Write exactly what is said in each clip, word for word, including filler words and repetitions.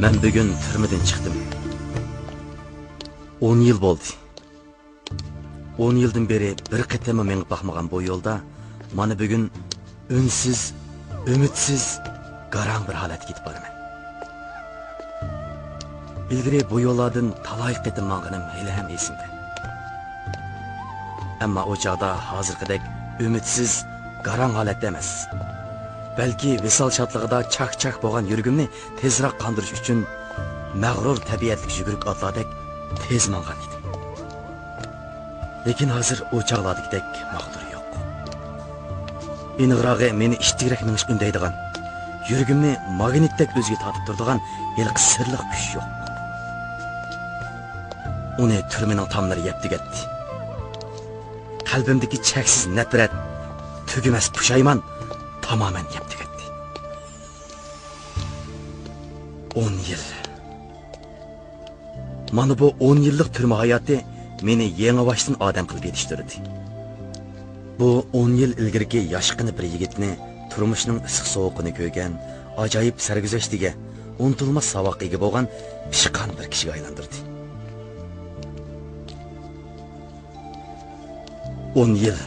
مەن بۈگۈن تۈرمىدىن چىقتىم. ئون يىل بولدى. ئون يىلدىن بېرى بىر قېتىممۇ مېڭىپ باقمىغان بۇ يولدا مانا بۈگۈن ئۈنسىز، ئۈمىدسىز، گاراڭ بىر ھالەتكە يېتىپ بارىمەن. ئىلگىرى بۇ يوللاردىن تالاي قېتىم ماڭغىنىم ھېلىھەم ئېسىمدە. ئەمما ئۇ چاغدا ھازىرقىدەك ئۈمىدسىز، گاراڭ ھالەتتە ئەمەس. بەلكى ۋىسال شادلىقىدا چاك-چاك بولغان يۈرىكىمنى تېزراق قاندۇرۇش ئۈچۈن مەغرۇر تەبىئەتلىك يۈگۈرۈك ئاتلاردەك تېز ماڭغان ئىدىم. لېكىن ھازىر ئۇ چاغلاردىكىدەك ماغدۇر يوق. ئېنىقراقى، مېنى ئىتتىكرەك مېڭىشقا ئۈندەيدىغان، يۈرىكىمنى ماگنىتتەك ئۆزىگە تارتىپ تۇرىدىغان ھېلىقى سىرلىق كۈچ يوق. ئۇنى تۈرمىنىڭ تاملىرى يەپ تۈگەتتى. قەلبىمدىكى چەكسىز نەپرەت، تۈگىمەس پۇشايمان تامامەن يەپ تۈگەتتى. ئون يىل. مانا بۇ ئون يىللىق تۈرمە ھاياتى مېنى يېڭىباشتىن ئادەم قىلىپ يېتىشتۈردى. بۇ ئون يىل ئىلگىرىكى ياشقىنە بىر يىگىتنى تۇرمۇشنىڭ ئىسسىق-سوغۇقىنى كۆرگەن، ئاجايىپ سەرگۈزەشتىگە، ئۇنتۇلماس ساۋاققا ئىگە بولغان پىشقان بىر كىشىگە ئايلاندۇردى. ئون يىل.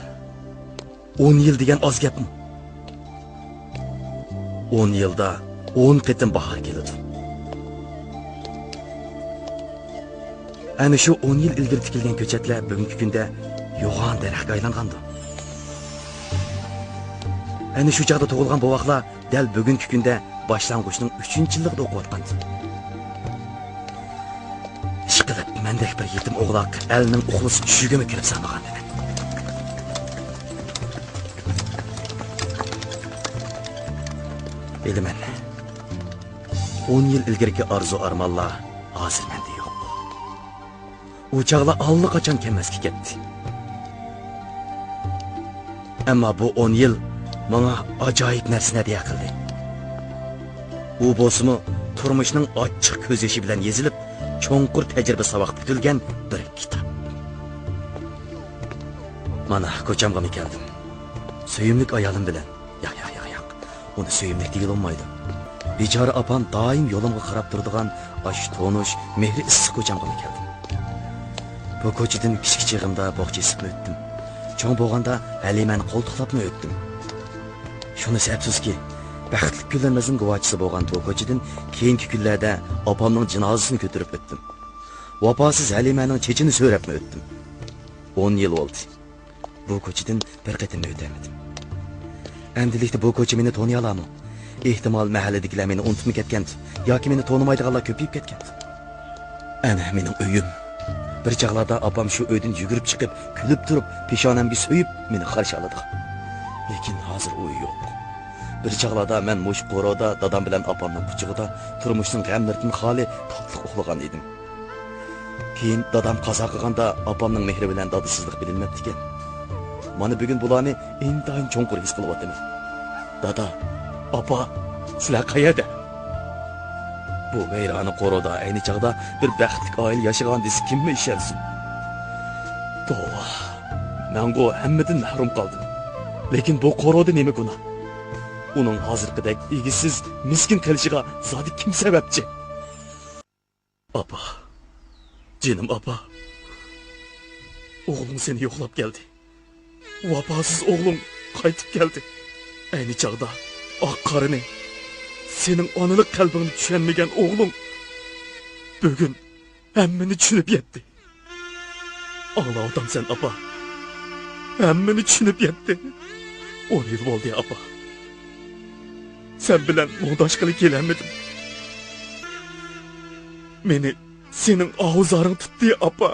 ئون يىل دېگەن ئاز گەپمۇ؟ ئون يىلدا ئون قېتىم باھار كېلىدۇ. ئەنە شۇ ئون يىل ئىلگىرى تىكىلگەن كۆچەتلەر بۈگۈنكى كۈندە يوغان دەرەخكە ئايلانغاندۇ. ئەنە شۇ چاغدا تۇغۇلغان بوۋاقلار دەل بۈگۈنكى كۈندە باشلانغۇچنىڭ ئۈچىنچى يىللىقىدا ئوقۇۋاتقان. ئىشقىلىپ، مەندەك بىر يېتىم ئوغلاق ئەلنىڭ ئۇخلىسا چۈشىگىمۇ كىرىپ سالمىغان ئىدى. بىلىمەن، ئون يىل ئىلگىرىكى ئارزۇ-ئارمانلار ھازىر مەندە يوق. ئۇ چاغلار ئاللىقاچان كەلمەسكە كەتتى. ئەمما بۇ ئون يىل ماڭا ئاجايىپ نەرسىنى ھەدىيە قىلدى. ئۇ بولسىمۇ تۇرمۇشنىڭ ئاچچىق كۆز يېشى بىلەن يېزىلىپ، چوڭقۇر تەجرىبە ساۋاقى پۈتۈلگەن بىر كىتاب. مانا، كوچامغىمۇ كەلدىم. سۆيۈملۈك ئايالىم بىلەن. ياق، ياق، ياق، ياق. ئۇنى سۆيۈملۈك دېگىلى بولمايدۇ. بىچارە ئاپام دائىم يولۇمغا قاراپ تۇرىدىغان ئاشۇ تونۇش، مېھرى ئىسسىق كوچامغىمۇ كەلدىم. بۇ كوچىدىن كىچىك چېغىمدا بوغچا ئېسىپمۇ ئۆتتۈم. چوڭ بولغاندا ھەلىمەنى قولتۇقلاپمۇ ئۆتتۈم. شۇنىسى ئەپسۇسكى، بەختلىك كۈنلىرىمىزنىڭ گۇۋاھچىسى بولغان بۇ كوچىدىن كېيىنكى كۈنلەردە ئاپامنىڭ جىنازىسىنى كۆتۈرۈپ ئۆتتۈم. ۋاپاسىز ھەلىمەنىڭ چېچىنى سۆرەپمۇ ئۆتتۈم. ئون يىل بولدى. بۇ كوچىدىن بىر قېتىممۇ ئۆتەلمىدىم. ئەمدىلىكتە بۇ كوچا مېنى تونۇيالارمۇ؟ ئېھتىمال، مەھەللىدىكىلەر مېنى ئۇنتۇپمۇ كەتكەندۇ ياكى مېنى تونۇمايدىغانلار كۆپىيىپ كەتكەندۇ؟ ئەنە مېنىڭ ئۆيۈم. بىر چاغلاردا ئاپام شۇ ئۆيدىن يۈگۈرۈپ چىقىپ، كۈلۈپ تۇرۇپ، پېشانەمگە سۆيۈپ مېنى قارشى ئالىدىغان. لېكىن ھازىر ئۇ يوق. بىر چاغلاردا مەن مۇشۇ قورۇدا دادام بىلەن ئاپامنىڭ قۇچىقىدا تۇرمۇشنىڭ غەملىرىدىن خالىي تاتلىق ئۇخلىغان ئىدىم. كېيىن دادام قازا قىلغاندا ئاپامنىڭ مېھرى بىلەن دادىسىزلىق بىلىنمەپتىكەن. مانا بۈگۈن بۇلارنى ئىنتايىن چوڭقۇر ھېس قىلىۋاتىمەن. دادا، ئاپا، سىلەر قەيەردە؟ بۇ ۋەيرانە قورۇدا ئەينى چاغدا بىر بەختلىك ئائىلە ياشىغان دېسە كىممۇ ئىشەنسۇن؟ توۋا، مەنغۇ ھەممىدىن مەھرۇم قالدىم. لېكىن بۇ قورۇدا نېمە گۇناھ؟ ئۇنىڭ ھازىرقىدەك ئىگىسىز، مىسكىن قېلىشىغا زادى كىم سەۋەبچى؟ ئاپا، جېنىم ئاپا، ئوغلۇڭ سېنى يوقلاپ كەلدى. ۋاپاسىز ئوغلۇڭ قايتىپ كەلدى. ئەينى چاغدا ئاق-قارىنى، سېنىڭ ئانىلىق قەلبىڭنى چۈشەنمىگەن ئوغلۇڭ بۈگۈن ھەممىنى چۈشىنىپ يەتتى. ئاڭلاۋاتامسەن، ئاپا؟ ھەممىنى چۈشىنىپ يەتتى. ئون يىل بولدى، ئاپا. سەن بىلەن مۇڭداشقىلى كېلەلمىدىم. مېنى سېنىڭ ئاھۇزارىڭ تۇتتى، ئاپا.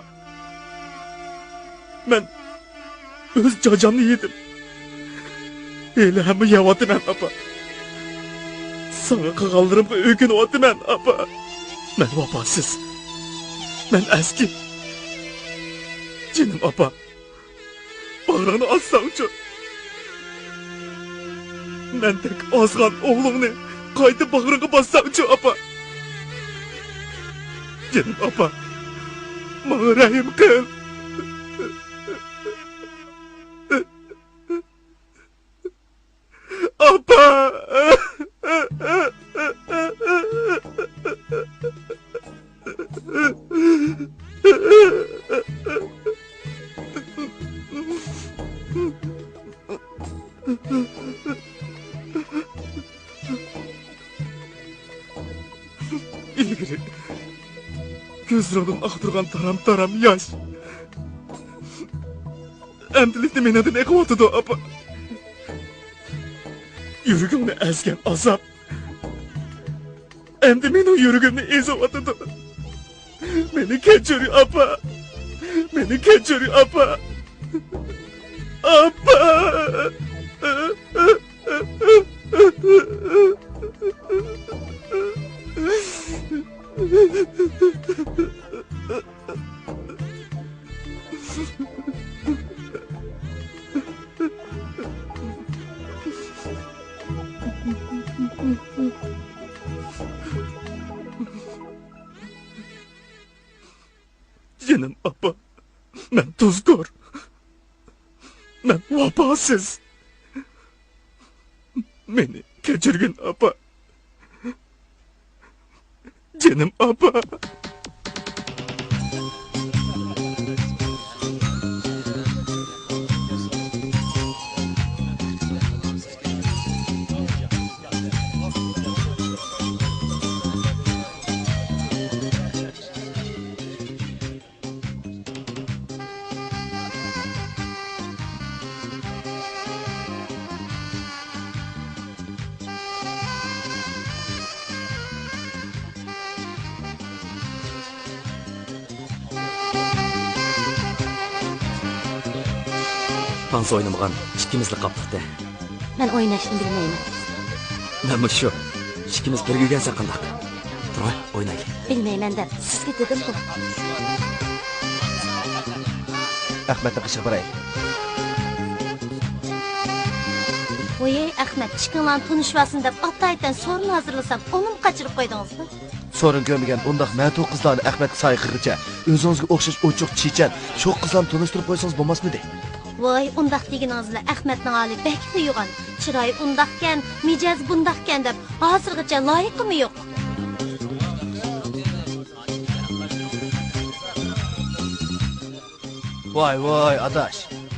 مەن ئۆز جاجامنى يېدىم. ھېلىھەممۇ يەۋاتىمەن، ئاپا. ساڭا قىلغانلىرىمغا ئۆكۈنۈۋاتىمەن، ئاپا. مەن ۋاپاسىز. مەن ئەسكى. جېنىم ئاپا. باغرىڭنى ئاچساڭچۇ؟ مەندەك ئازغان ئوغلۇڭنى قايتا باغرىڭغا باسساڭچۇ، ئاپا؟ جېنىم ئاپا، ماڭا رەھىم قىل. ئاپا! ئىلگىرى كۆزلىرىڭدىن ئاقتۇرغان تارام-تارام ياش ئەمدىلىكتە مېنىڭدىن ئېقىۋاتىدۇ، ئاپا. يۈرىكىڭنى ئەزگەن ئازاب ئەمدى مېنىڭ يۈرىكىمنى ئېزىۋاتىدۇ. مېنى كەچۈر، ئاپا. مېنى كەچۈر، ئاپا. ئاپا. جېنىم ئاپا، مەن تۇزكور، مەن ۋاپاسىز. مېنى كەچۈرگىن، ئاپا. جېنىم ئاپا. تانسا ئوينىمىغان ئىككىمىزلا قاپلىقتى. مەن ئويناشنى بىلمەيمەن. مەنمۇ شۇ. ئىككىمىز بىرگە ئۆگەنسەك قانداق؟ تۇراي، ئوينايلى. بىلمەيمەن دەپ سىزگە دېدىمغۇ. ئەخمەتنىڭ قېشىغا بارايلى. ۋوي ئەخمەت، ئىككىڭلارنى تونۇشۇۋالسۇن دەپ ئاتايىتەن سورۇن ھازىرلىسام، ئۇنىمۇ قاچۇرۇپ قويدىڭىزغۇ. سورۇن كۆرمىگەن ئۇنداق مەتۇ قىزلارنى ئەخمەتكە سايە قىلغىچە، ئۆزىڭىزگە ئوخشاش ئوچۇق، چېچەن، شوخ قىزلارنى تونۇشتۇرۇپ قويسىڭىز بولماسمىدى؟ ۋاي، ئۇنداق دېگىنىڭىزلا، ئەخمەتنىڭ ھالى بەكلا يوغان. چىرايى ئۇنداقكەن، مىجەزى بۇنداقكەن دەپ ھازىرغىچە لايىقىمۇ يوق. ۋاي، ۋاي، ئاداش،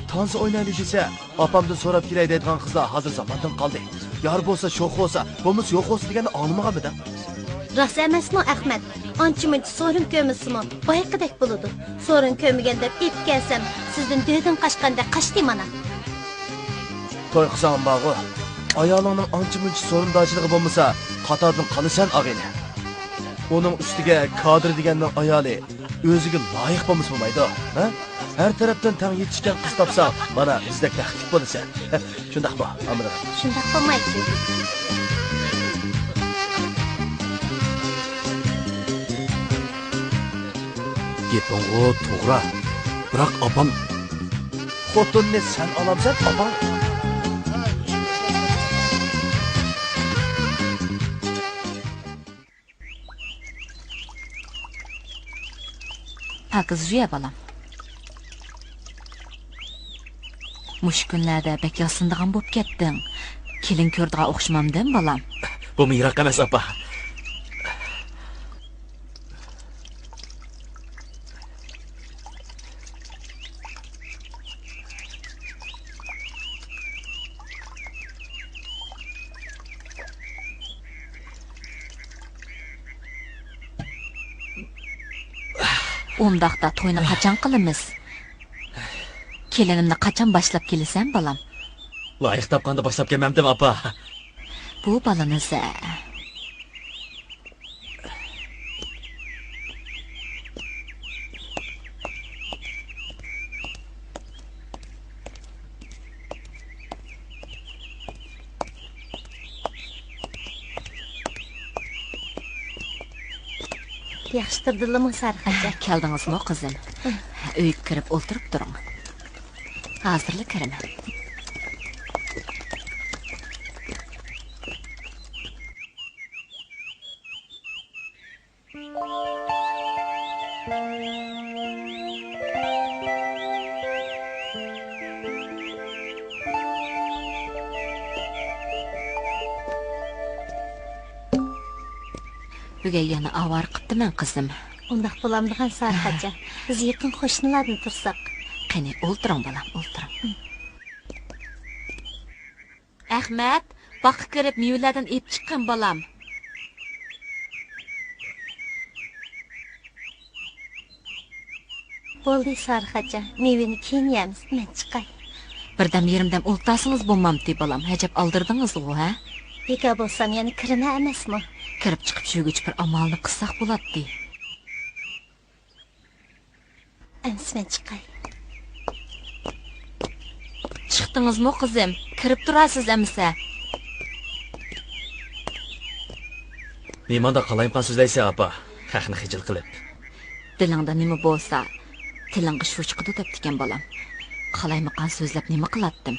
تانسا ئوينايلى دېسە، ئاپامدىن سوراپ كېلەي دەيدىغان قىزلار ھازىر زاماندىن قالدى. يار بولسا شوخ بولسا، بولمىسا يوق بولسا دېگەننى ئاڭلىمىغانمىدىڭ؟ راست ئەمەسمۇ، ئەخمەت؟ ئانچە-مۇنچە سورۇن كۆرمىسىمۇ، بايىقىدەك بولىدۇ. سورۇن كۆرمىگەن دەپ ئېيتىپ كەلسەم، سىزدىن دۆدۈڭ قاچقاندەك قاچتى مانا. توي قىلساڭ بارغۇ، ئايالىڭنىڭ ئانچە-مۇنچە سورۇندارچىلىقى بولمىسا، قاتاردىن قالىسەن، ئاغىنە. ئۇنىڭ ئۈستىگە كادىر دېگەننىڭ ئايالى ئۆزىگە لايىق بولمىسا بولمايدۇ، ھە؟ ھەر تەرەپتىن تەڭ يېتىشكەن قىز تاپساڭ، مانا بىزدەك بەختلىك بولىسەن. شۇنداقمۇ، ئامىرىم؟ شۇنداق بولمايدۇ. گېپىڭغۇ توغرا، بىراق ئاپام. خوتۇننى سەن ئالامسەن، ئاپاڭ؟ پاكىز جۇيە، بالام. مۇشۇ كۈنلەردە بەك ياسىنىدىغان بولۇپ كەتتىڭ. كېلىن كۆرىدىغان ئوخشىمامدىم، بالام؟ بۇمۇ يىراق ئەمەس، ئاپا. ئۇنداقتا توينى قاچان قىلىمىز؟ كېلىنىمنى قاچان باشلاپ كېلىسەن، بالام؟ لايىق تاپقاندا باشلاپ كەلمەمدىم، ئاپا. بۇ بالىنى سە. ياخشى تۇردىلىمۇ، سارىخانچە؟ كەلدىڭىزمۇ، قىزىم؟ ئۆيگە كىرىپ ئولتۇرۇپ تۇرۇڭ. ھازىرلا كىرىمەن. بۈگۈن يەنە ئاۋارە قىپتىمەن، قىزىم. ئۇنداق بولامدىغان، سارىخانچە؟ بىز يېقىن قوشنىلاردىن تۇرساق. قېنى، ئولتۇرۇڭ، بالام، ئولتۇرۇڭ. ئەخمەت، باغقا كىرىپ مېۋىلەردىن ئېلىپ چىققىن، بالام. بولدى، سارىخاجا، مېۋىنى كېيىن يەيمىز، مەن چىقاي. بىردەم يېرىمدەم ئولتۇرسىڭىز بولمامتى، بالام؟ ئەجەب ئالدىردىڭىزغۇ، ھە؟ بىكار بولسام يەنە كىرىمەن ئەمەسمۇ؟ كىرىپ چىقىپ يۈرگۈچە بىر ئامالنى قىلساق بولاتتى. ئەمىسە مەن چىقاي. چىقتىڭىزمۇ، قىزىم؟ كىرىپ تۇرارسىز ئەمىسە. نېمانداق قالايمىقان سۆزلەيسەن، ئاپا؟ خەقنى خىجىل قىلىپ. دىلىڭدا نېمە بولسا، تىلىڭغا شۇ چىقىدۇ دەپتىكەن، بالام. قالايمىقان سۆزلەپ نېمە قىلاتتىم؟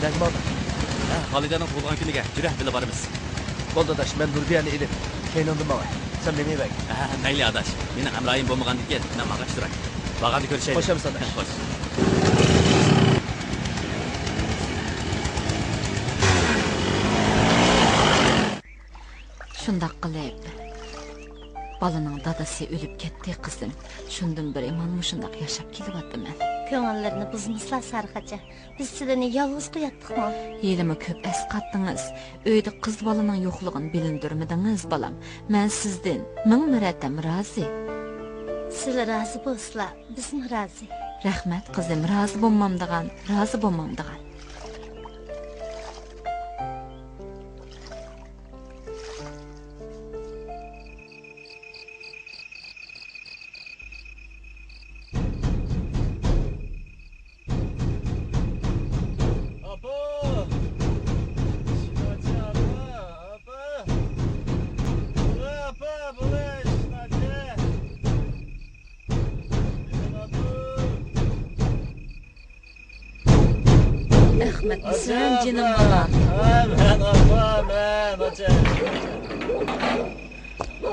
نەگىمالدىڭ؟ ھە، خالىدەنىڭ تۇغۇلغان كۈنىگە جۈرە بىللە بارىمىز. بولدى ئاداش، مەن نۇربىيەنى ئېلىپ، كەينىڭدىن ماڭاي. سەن مېڭىۋەرگىن. ھە، مەيلى ئاداش. مېنىڭ ھەمراھىم بولمىغاندىكىن، مەن ماڭغاچ تۇراي. بارغاندا كۆرۈشەيلى. خوش ئەمىسە ئاداش. خوش. شۇنداق قىلىپ، بالىنىڭ دادىسى ئۆلۈپ كەتتى، قىزىم. شۇندىن بېرى مانا مۇشۇنداق ياشاپ كېلىۋاتىمەن. كۆڭۈللىرىنى بۇزمىسىلا، سارىخاجا. بىز سىلىنى يالغۇز قوياتتۇقمۇ؟ ھېلىمۇ كۆپ ئەسقاتتىڭىز. ئۆيدە قىز بالىنىڭ يوقلۇقىنى بىلىندۈرمىدىڭىز، بالام. مەن سىزدىن مىڭ مەرتەم رازى. سىلە رازى بولسىلا، بىزمۇ رازى. رەھمەت، قىزىم، رازى بولمامدىغان، رازى بولمامدىغان. ئاپا! ئىشناچە ئاپا، ئاپا! بولە ئاپا، بولە، ئىشناچە! ئەخمەت، سەن جېنىم بالام. ھە، مەن ئاپا، مەن ئاچا.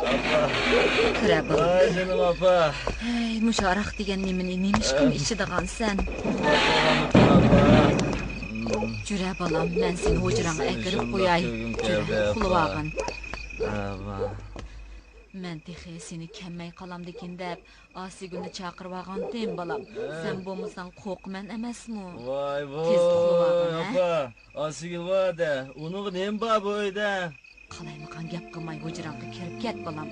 ئاپا. كىرە بالام. ۋاي جېنىم ئاپا. ھەي، مۇشۇ ھاراق دېگەن نېمىنى نېمىشقىمۇ ئىچىدىغانسەن؟ جۈرە بالام، مەن سېنى ھۇجراڭغا ئەكىرىپ قوياي. جۈرە، ئۇخلىۋالغىن. مەن تېخى سېنى كەممەي قالامدىكىن دەپ، ئاسىيگۈلنى چاقىرىۋالغانتىم، بالام. ھە. سەن بولمىساڭ قورقىمەن ئەمەسمۇ؟ ۋاي، ۋاي، تېز ئۇخلىۋالغىن، ھە؟ ئاپا، ئاسىيگۈل بار-دە، ئۇنىڭغا نېمە بار بۇ ئۆيدە؟ قالايمىقان گەپ قىلماي ھۇجراڭغا كىرىپ كەت، بالام.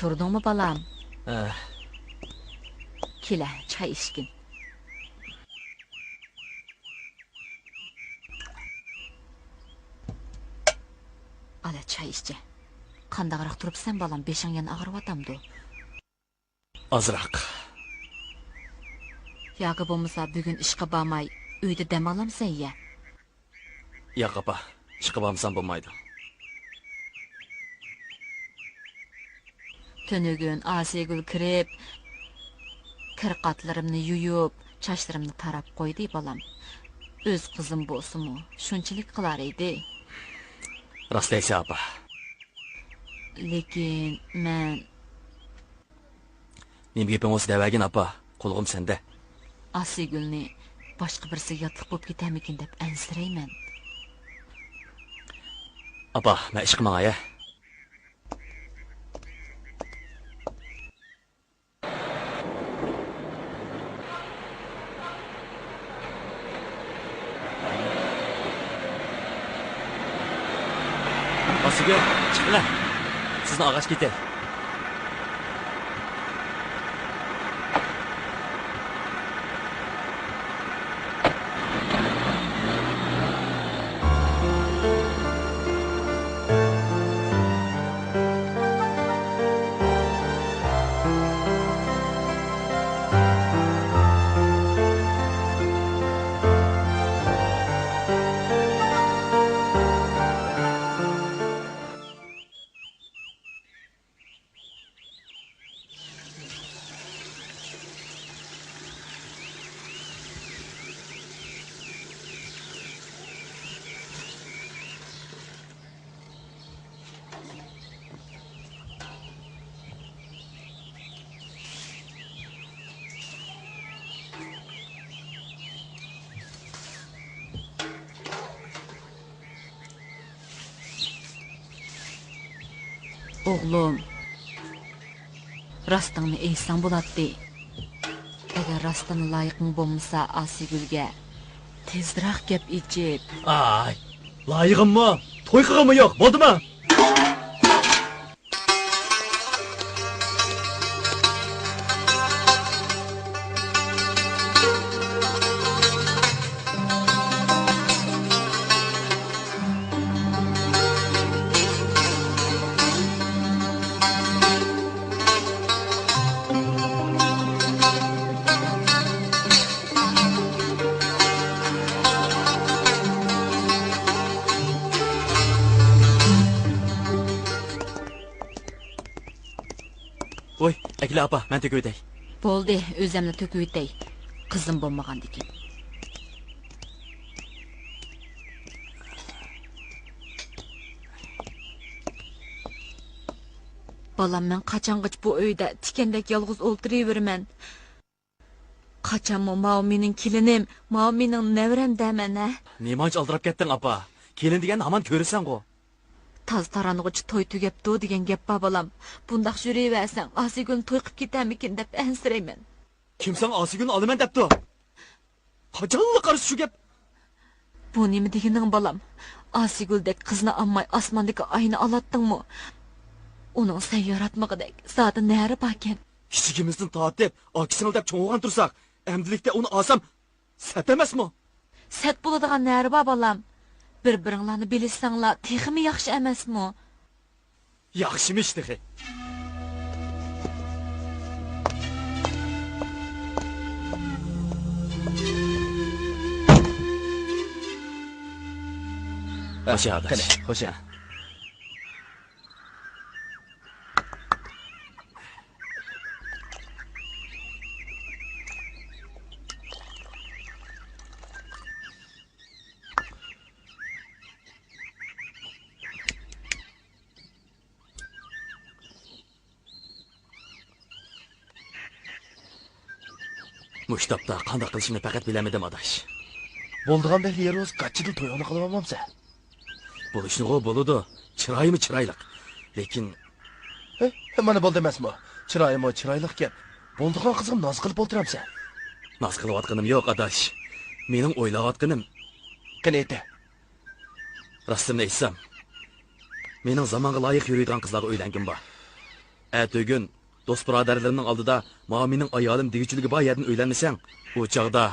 تۇردۇڭمۇ، بالام؟ ھە. كېلە، چاي ئىچكىن. ئالە، چاي ئىچە. قانداقراق تۇرۇپسەن، بالام؟ بېشىڭ يەنە ئاغرىۋاتامدۇ؟ ئازراق. ياكى بولمىسا بۈگۈن ئىشقا بارماي، ئۆيدە دەم ئالامسەن يە؟ ياق، ئاپا، ئىشقا بارمىسام بولمايدۇ. تۈنۈگۈن ئاسىيگۈل كىرىپ، كىر-قاتلىرىمنى يۇيۇپ، چاچلىرىمنى تاراپ قويدى، بالام. ئۆز قىزىم بولسىمۇ، شۇنچىلىك قىلار ئىدى. راست دەيسەن، ئاپا. لېكىن مەن نېمە گېپىڭ بولسا دەۋەرگىن، ئاپا، قۇلىقىم سەندە. ئاسىيگۈلنى باشقا بىرسىگە ياتلىق بولۇپ كېتەرمىكىن دەپ ئەنسىرەيمەن. ئاپا، مەن ئىشقا ماڭاي، ھە؟ ئاسىيگۈل، چىقىڭە. سىزنى ئالغاچ كېتەي. ئوغلۇم، راستىڭنى ئېيتساڭ بولاتتى. ئەگەر راستتىنلا لايىقىڭ بولمىسا ئاسىيگۈلگە، تېزراق گەپ ئېچىپ. ئاي، لايىقىممۇ، توي قىلغۇممۇ يوق، بولدىمۇ؟ ۋوي، ئەكېلە ئاپا، مەن تۆكۈۋېتەي. بولدى، ئۆزۈملا تۆكۈۋېتەي. قىزىم بولمىغاندىكىن. بالام، مەن قاچانغىچە بۇ ئۆيدە تىكەندەك يالغۇز ئولتۇرۇۋېرىمەن؟ قاچانمۇ ماۋۇ مېنىڭ كېلىنىم، ماۋۇ مېنىڭ نەۋرەم دەمەن، ھە؟ نېمانچە ئالدىراپ كەتتىڭ، ئاپا؟ كېلىن دېگەننى ھامان كۆرىسەنغۇ. تازا تارانغۇچە توي تۈگەپتۇ دېگەن گەپ بار، بالام. بۇنداق يۈرۈۋەرسەڭ، ئاسىيگۈلنى توي قىپ كېتەرمىكىن دەپ ئەنسىرەيمەن. كىم ساڭا ئاسىيگۈلنى ئالىمەن دەپتۇ؟ قاچانلا قارىسا شۇ گەپ. بۇ نېمە دېگىنىڭ، بالام؟ ئاسىيگۈلدەك قىزنى ئالماي، ئاسماندىكى ئاينى ئالاتتىڭمۇ؟ ئۇنىڭ سەن ياراتمىغۇدەك زادى نەرى باركەن؟ كىچىكىمىزدىن تارتىپ ئاكا-سىڭىل دەپ چوڭ بولغان تۇرساق، ئەمدىلىكتە ئۇنى ئالسام سەت ئەمەسمۇ؟ سەت بولىدىغان نەرى بار، بالام. بىر-بىرىڭلارنى بىلىشسەڭلار تېخىمۇ ياخشى ئەمەسمۇ؟ ياخشىمىش تېخى. خوش ئاداش. قېنى، خوش. مۇشۇ تاپتا قانداق قىلىشىمنى پەقەت بىلەلمىدىم، ئاداش. بولىدىغاندەك، لېروز، گاچچىدىلا تويۇڭنى قىلىۋالمامسەن؟ بولۇشنىغۇ بولىدۇ، چىرايىمۇ چىرايلىق. لېكىن. ھە، مانا بولدى ئەمەسمۇ؟ چىرايىمۇ چىرايلىقكەن. بولىدىغان قىزغا ناز قىلىپ ئولتۇرامسەن؟ ناز قىلىۋاتقىنىم يوق، ئاداش. مېنىڭ ئويلاۋاتقىنىم. قېنى ئېيتە. راستىمنى ئېيتسام، مېنىڭ زامانغا لايىق يۈرىدىغان قىزلارغا ئۆيلەنگۈم بار. ئەتىگۈن دوست-بۇرادەرلىرىمنىڭ ئالدىدا ماۋۇ مېنىڭ ئايالىم دېگۈچىلىكى بار يەردىن ئۆيلەنمىسەڭ، ئۇ چاغدا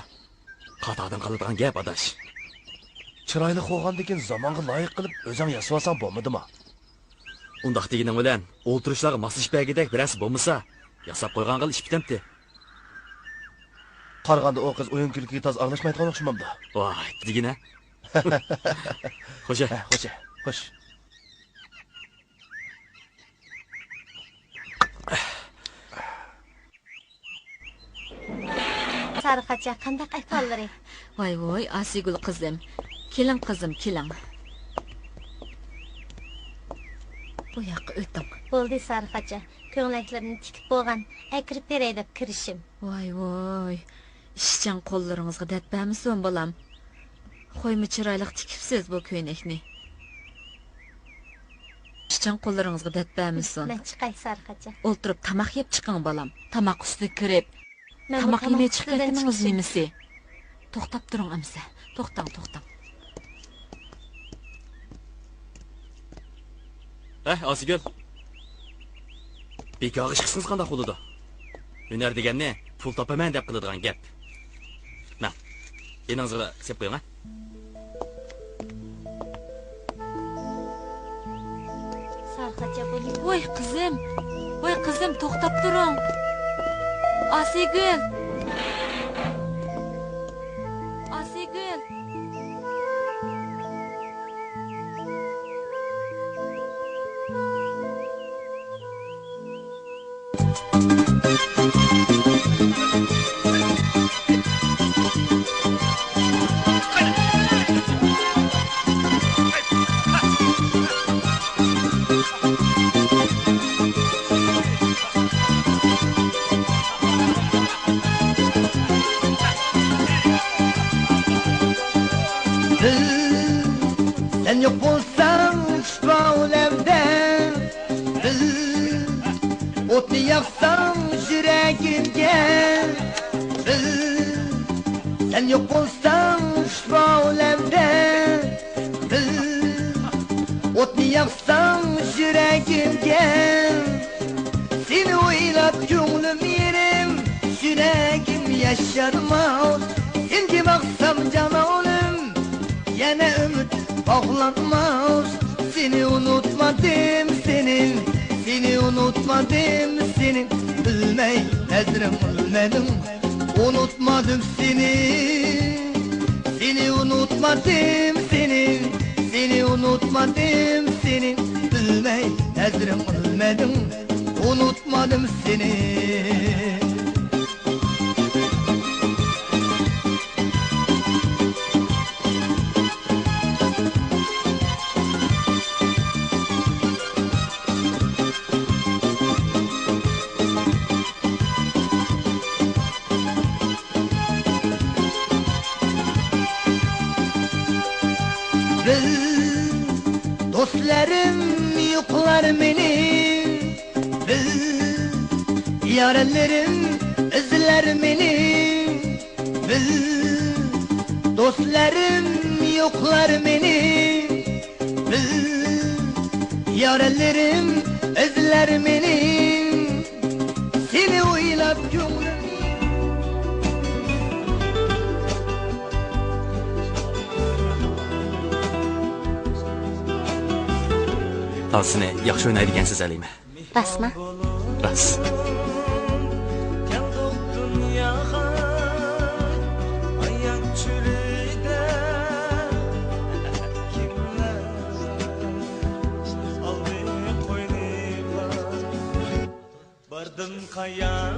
قاتاردىن قالىدىغان گەپ، ئاداش. چىرايلىق بولغاندىكىن زامانغا لايىق قىلىپ ئۆزۈڭ ياسىۋالساڭ بولمىدىمۇ؟ ئۇنداق دېگىنىڭ بىلەن ئولتۇرۇشلارغا ماسلىشىپ بەرگۈدەك بىرەرسى بولمىسا، ياساپ قويغانغىلا ئىش پۈتەمتى. قارىغاندا ئۇ قىز ئويۇن-كۈلكىگە تازا ئارىلاشمايدىغان ئوخشىمامدۇ؟ ۋاي، دېگىنە. خوشە. ھە، خوشە، خوش. سارىخاچا، قانداق ئەھۋاللىرى؟ ۋاي ۋۇي، ئاسىيگۈل قىزىم. كېلىڭ قىزىم، كېلىڭ. بۇ ياققا ئۆتۈڭ. بولدى سارىخاچا، كۆڭلەكلىرىنى تىكىپ بولغان، ئەكىرىپ بېرەي دەپ كىرىشىم. ۋاي ۋۇي، ئىشچان قوللىرىڭىزغا دەرد بەرمىسۇن، بالام. خويمۇ چىرايلىق تىكىپسىز بۇ كۆينەكنى. ئىشچان قوللىرىڭىزغا دەرد بەرمىسۇن. مەن چىقاي، سارىخاچا. ئولتۇرۇپ تاماق يەپ چىقىڭ، بالام. تاماق ئۈستىگە كىرىپ، مەن بۇ تاماق تاماق يېمەي چىقىپ ئۈستىدىن كەتتىڭىز چىقىشىم. نېمىسى؟ توختاپ تۇرۇڭ ئەمىسە. توختاڭ، توختاڭ. ھە، ئاسىيگۈل. بىكارغا ئىش قىلسىڭىز قانداق بولىدۇ؟ ھۈنەر دېگەننى پۇل تاپىمەن دەپ قىلىدىغان گەپ. ماڭ، يېنىڭىزغا سېلىپ قويۇڭ، ھە. سارىخاچا، بۇنى. ۋاي قىزىم، ۋاي قىزىم، توختاپ تۇرۇڭ. ئاسىيگۈل. ئاسىيگۈل. بىز، سەن يوق بولساڭ ئۇشبۇ ئالەمدە، بىز ئوتنى ياقساڭ يۈرەكىمگە، بىل، سەن يوق بولساڭ ئۇشبۇ ئالەمدە، بىل، ئوتنى ياقساڭ يۈرەكىمگە، سېنى ئويلاپ كۆڭلۈم يېرىم، يۈرەكىم ياشارماس، سەنگە باقسام جانانىم، يەنە ئۈمىد باغلانماس. سېنى ئۇنتۇمىدىم سېنى، سېنى ئۇنتۇمىدىم سېنى، بىلمەي نەزىرىڭ ئۈنمىدىڭ، ئۇنتۇمىدىم سېنى. سېنى ئۇنتۇمىدىم سېنى، سېنى ئۇنتۇمىدىم سېنى، بىلمەي نەزىرىڭ ئۈنمىدىڭ، ئۇنتۇمىدىم سېنى. بىل، دوستلىرىم يوقلار مېنى، بىل، يارلىرىم ئىزلەر مېنى، بىل، دوستلىرىم يوقلار مېنى، بىل، يارلىرىم ئىزلەر مېنى، سېنى ئويلاپ كۆڭلۈم. تازىسىنى ياخشى ئوينايدىكەنسىز، ھەلىمە. راستمۇ؟ راست. باردىم قايان؟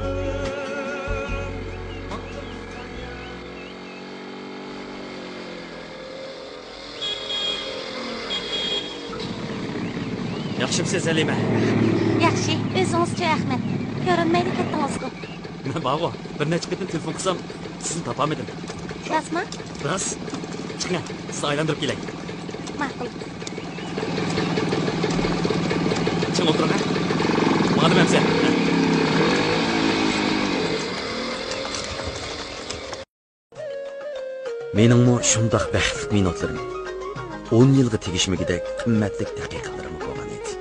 ياخشىمسىز، ھەلىمە؟ ياخشى، ئۆزىڭىزچۇ، ئەخمەت؟ كۆرۈنمەيلا كەتتىڭىزغۇ؟ مەن بارغۇ، بىر نەچچە قېتىم تېلېفون قىلسام، سىزنى تاپالمىدىم. راستمۇ؟ راست. چىقىڭە، سىزنى ئايلاندۇرۇپ كېلەي. ماقۇل. چىڭ ئولتۇرۇڭ، ھە؟ ماڭدىم ئەمسە. مېنىڭمۇ شۇنداق بەختلىك مىنۇتلىرىم، ئون يىلغا تېگىشمىگۈدەك قىممەتلىك دەقىقىلىرىممۇ بولغان ئىدى.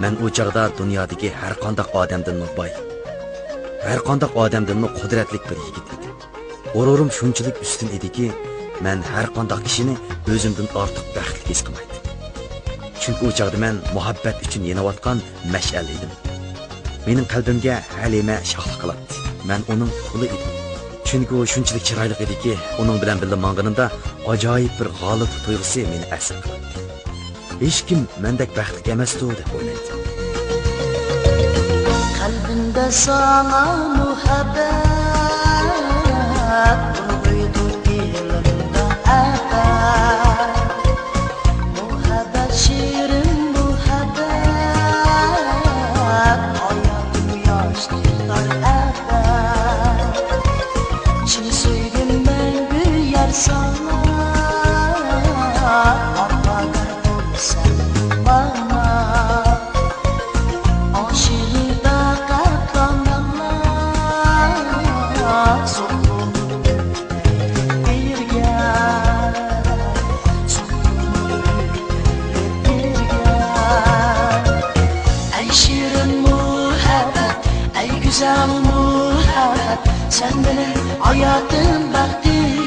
مەن ئۇ چاغدا دۇنيادىكى ھەرقانداق ئادەمدىنمۇ باي، ھەرقانداق ئادەمدىنمۇ قۇدرەتلىك بىر يىگىت ئىدىم. غۇرۇرۇم شۇنچىلىك ئۈستۈن ئىدىكى، مەن ھەرقانداق كىشىنى ئۆزۈمدىن ئارتۇق بەختلىك ھېس قىلمايتتىم. چۈنكى ئۇ چاغدا مەن مۇھەببەت ئۈچۈن يېنىۋاتقان مەشئەل ئىدىم. مېنىڭ قەلبىمگە ھەلىمە شاھلىق قىلاتتى. مەن ئۇنىڭ قۇلى ئىدىم. چۈنكى ئۇ شۇنچىلىك چىرايلىق ئىدىكى، ئۇنىڭ بىلەن بىللە ماڭغىنىمدا ئاجايىپ بىر غالىبلىق تۇيغۇسى مېنى ئەسىر قىلاتتى. ھېچكىم مەندەك بەختلىك ئەمەستۇ دەپ ئويلايتتىم. قەلبىمدە ساڭا مۇھەببەت، ئۇرغۇيدۇ دىلىمدا ئەبەد. مۇھەببەت، شېرىن مۇھەببەت، ئاياغ قۇياش تۇتار ئەبەد. چىن سۆيگۈم مەڭگۈ يار ساڭا، ئاپارار بولسام ماڭا. ئاشىقىدا قەددىم داڭلار، سوقۇلۇپ ئۆتەي بىرگە، سوقۇلۇپ ئۆتەي بىرگە. ئەي شېرىن مۇھەببەت، ئەي گۈزەل مۇھەببەت، سەن مېنىڭ ھاياتىم بەختىم.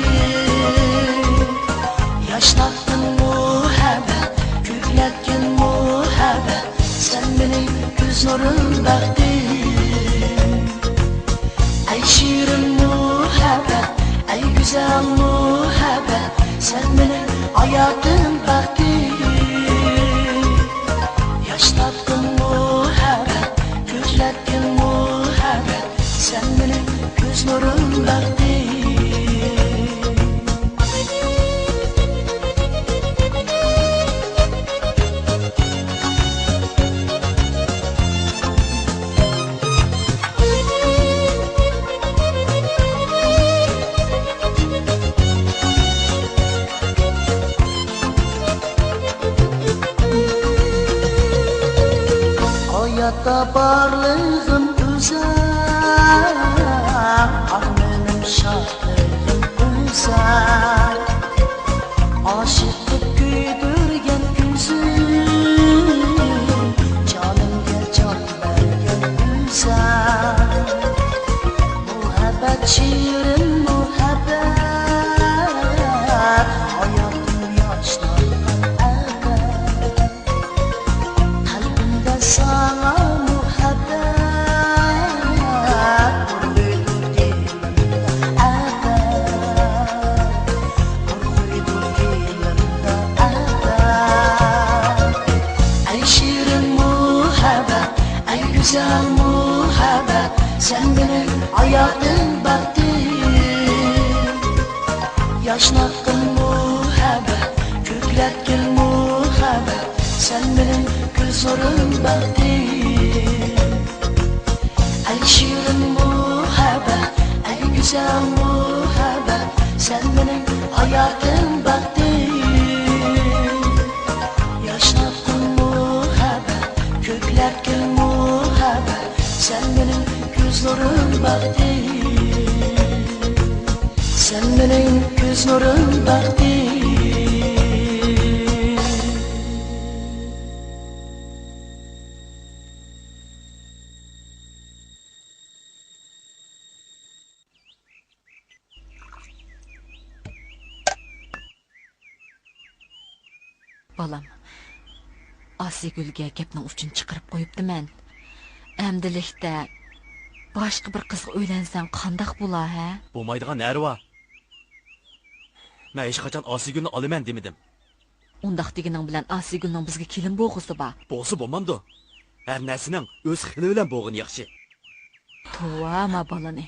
ياشناتتىڭ مۇھەببەت، كۆكلەتكىن مۇھەببەت، سەن مېنىڭ كۆز نۇرۇم، بەختىم. ئەي شېرىن مۇھەببەت، ئەي گۈزەل مۇھەببەت، سەن مېنىڭ ھاياتىم، بەختىم. ياشناتقىن مۇھەببەت، كۆكلەتكىن مۇھەببەت، سەن مېنىڭ كۆز نۇرۇم، بەختىم. بارلىقىم ئۆزەڭ، ئارمىنىم، شادلىقىم ئۆزەڭ. ئاشىق قىلىپ كۆيدۈرگەن كۆزۈم، جانىمغا جان بەرگەن ئۆزەڭ. مۇھەببەت، شېرىن مۇھەببەت، ھاياتىم ياشناتقان ئەبەد. قەلبىمدە ساڭا مۇھەببەت، ئۇرغۇيدۇ دىلىمدا ئەبەد، ئۇرغۇيدۇ دىلىمدا ئەبەد. ئەي شېرىن مۇھەببەت، ئەي گۈزەل مۇھەببەت، سەن مېنىڭ ھاياتىم، بەختىم. ياشناتقىن مۇھەببەت، كۆكلەتكىن مۇھەببەت، سەن مېنىڭ كۆز نۇرۇم، بەختىم. ئەي شېرىن مۇھەببەت، ئەي گۈزەل مۇھەببەت، سەن مېنىڭ ھاياتىم، بەختىم. ياشناتقىن مۇھەببەت، كۆكلەتكىن مۇھەببەت، سەن مېنىڭ كۆز نۇرۇم، بەختىم. سەن مېنىڭ كۆز نۇرۇم، بەختىم. بالام، ئاسىيگۈلگە گەپنىڭ ئۇچىنى چىقىرىپ قويۇپتىمەن. ئەمدىلىكتە باشقا بىر قىزغا ئۆيلەنسەڭ قانداق بولا، ھە؟ بولمايدىغان نەرى بار؟ مەن ھېچقاچان ئاسىيگۈلنى ئالىمەن دېمىدىم. ئۇنداق دېگىنىڭ بىلەن ئاسىيگۈلنىڭ بىزگە كېلىن بوغۇزى بار. بولسا بولمامدۇ؟ ھەر نەرسىنىڭ ئۆز خىلى بىلەن بولغىنى ياخشى. توۋا، ما بالىنى.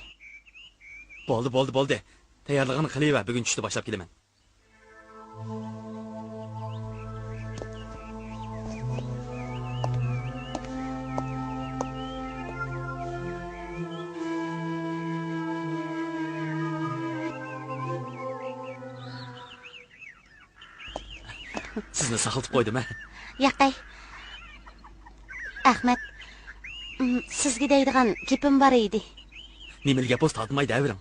بولدى، بولدى، بولدى. تەييارلىقىڭنى قىلىۋەر، بۈگۈن چۈشتە باشلاپ كېلىمەن. سىزنى ساقلىتىپ قويدۇم، ھە؟ ياقەي. ئەخمەت، ئىم، سىزگە دەيدىغان گېپىم بار ئىدى. نېمىلا گەپ بولسا تارتماي دەۋېرىڭ.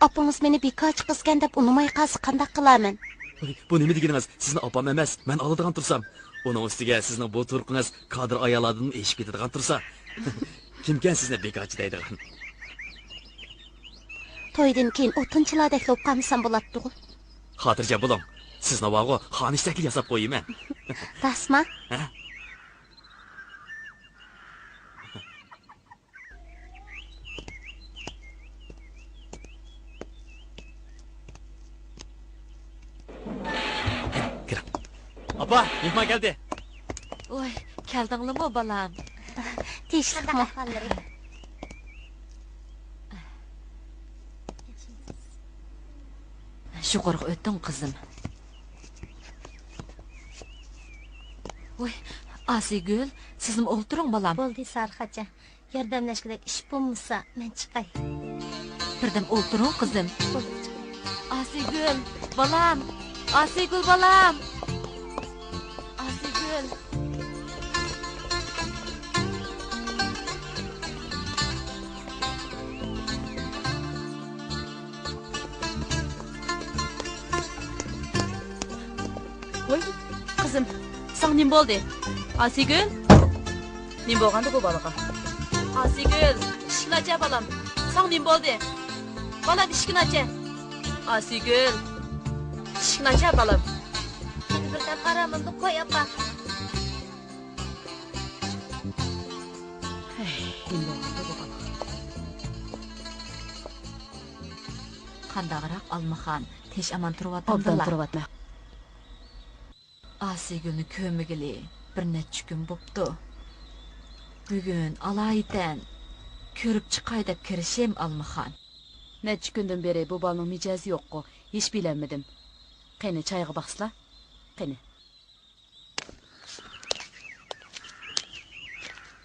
ئاپىڭىز مېنى بىكارچى قىزكەن دەپ ئۇنىماي قالسا قانداق قىلارمەن؟ ۋاي، بۇ نېمە دېگىنىڭىز؟ سىزنى ئاپام ئەمەس، مەن ئالىدىغان تۇرسام. ئۇنىڭ ئۈستىگە سىزنىڭ بۇ تۇرقىڭىز كادىر ئاياللاردىنمۇ ئېشىپ كېتىدىغان تۇرسا. كىمكەن سىزنى بىكارچى دەيدىغان؟ تويدىن كېيىن ئوتۇنچىلاردەكلا بولۇپ قالمىسام بولاتتىغۇ. خاتىرجەم بولۇڭ. سىزنى بارغۇ خانىش شەكلى ياساپ قويىمەن. راستما؟ ھە؟ كىرىڭ. ئاپا، مېھمان كەلدى. ۋاي، كەلدىڭلىمۇ، بالام؟ تىنچلىقمۇ؟ يۇقىرىغا ئۆتۈڭ، قىزىم. ۋاي، ئاسىيگۈل، سىزمۇ ئولتۇرۇڭ، بالام. بولدى، سارىخاچا. ياردەملەشكۈدەك ئىش بولمىسا، مەن چىقاي. بىردەم ئولتۇرۇڭ، قىزىم. بولدى، چىقاي. ئاسىيگۈل، بالام! ئاسىيگۈل، بالام! ئاسىيگۈل! ۋاي، قىزىم، ساڭا نېمە بولدى؟ ئاسىيگۈل؟ نېمە بولغاندۇ بۇ بالىغا؟ ئاسىيگۈل، ئىشىكنى ئاچە، بالام. ساڭا نېمە بولدى؟ بالام، ئىشىكنى ئاچە. ئاسىيگۈل، ئىشىكنى ئاچە، بالام. مېنى بىردەم ئارامىمدا قوي، ئاپا. ھەي، نېمە بولغاندۇ بۇ بالىغا؟ قانداقراق، ئالمىخان؟ تىنچ ئامان تۇرۇۋاتامدىلا؟ ئوبدان تۇرۇۋاتىمەن. ئاسىيگۈلنى كۆرمىگىلى بىر نەچچە كۈن بوپتۇ. بۈگۈن ئالايىتەن كۆرۈپ چىقاي دەپ كىرىشىم، ئالمىخان. نەچچە كۈندىن بېرى بۇ بالىنىڭ مىجەزى يوققۇ، ھېچ بىلەلمىدىم. قېنى، چايغا باقسىلا، قېنى.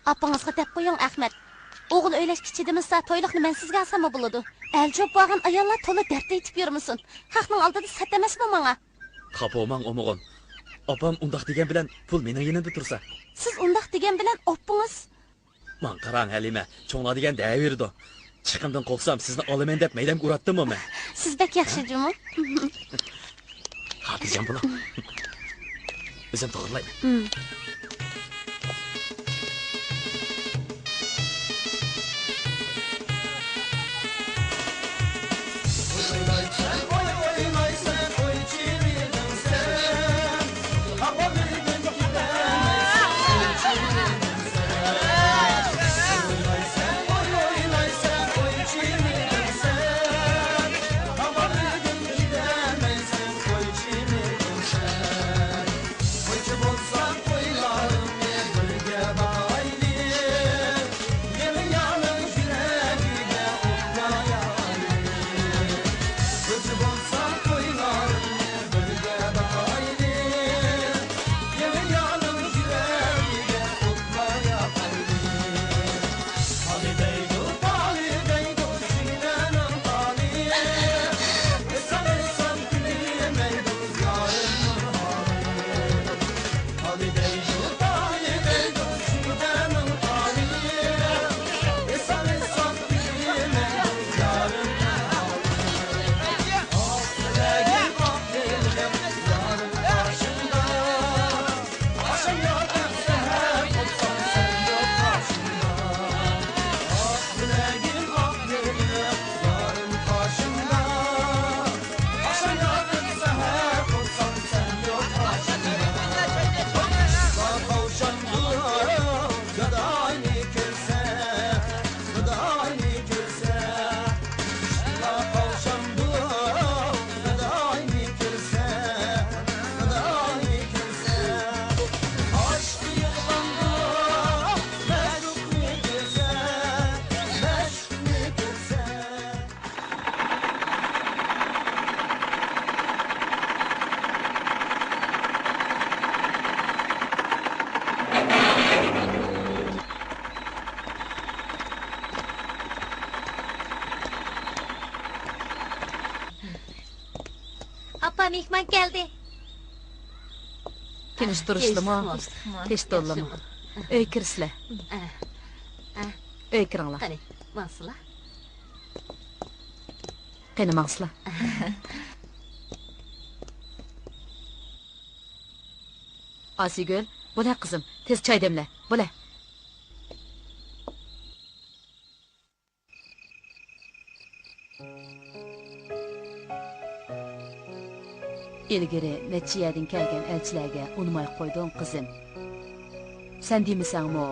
ئاپىڭىزغا دەپ قويۇڭ، ئەخمەت. ئوغۇل ئۆيلەشكە چىدىمىسا، تويلۇقنى مەن سىزگە ئالساممۇ بولىدۇ. ئەلچوپ بولغان ئاياللار تولا دەردتە يېتىپ يۈرمىسۇن. خەقنىڭ ئالدىدا سەت ئەمەسمۇ ماڭا؟ خاپا بولماڭ، ئومۇغۇن. ئاپام ئۇنداق دېگەن بىلەن پۇل مېنىڭ يېنىمدا تۇرسا. سىز ئۇنداق دېگەن بىلەن ئاپىڭىز ماڭا قاراڭ، ھەلىمە، چوڭلار دېگەن دەيۋېرىدۇ. چىقىمدىن قورقسام، سىزنى ئالىمەن دەپ مەيدەمگە ئۇراتتىممۇ مەن؟ سىز بەك ياخشى جۇمۇ. خاتىرجەم بولۇڭ. ئۆزۈم توغرىلايمەن. ئاپا، مېھمان كەلدى. تىنچ تۇرۇشلىمۇ؟ تىنچ تۇرۇشلىمۇ؟ تىنچ تۇرۇشلىمۇ؟ ئۆيگە كىرسىلە. ئۆيگە كىرىڭلار. قېنى، ماڭسىلا. قېنى، ماڭسىلا. ئاسىيگۈل، بولە قىزىم، تېز چاي دەملە، بولە. ئىلگىرى نەچچە يەردىن كەلگەن ئەلچىلەرگە ئۇنىماي قويدۇڭ، قىزىم. سەن دېمىسەڭمۇ،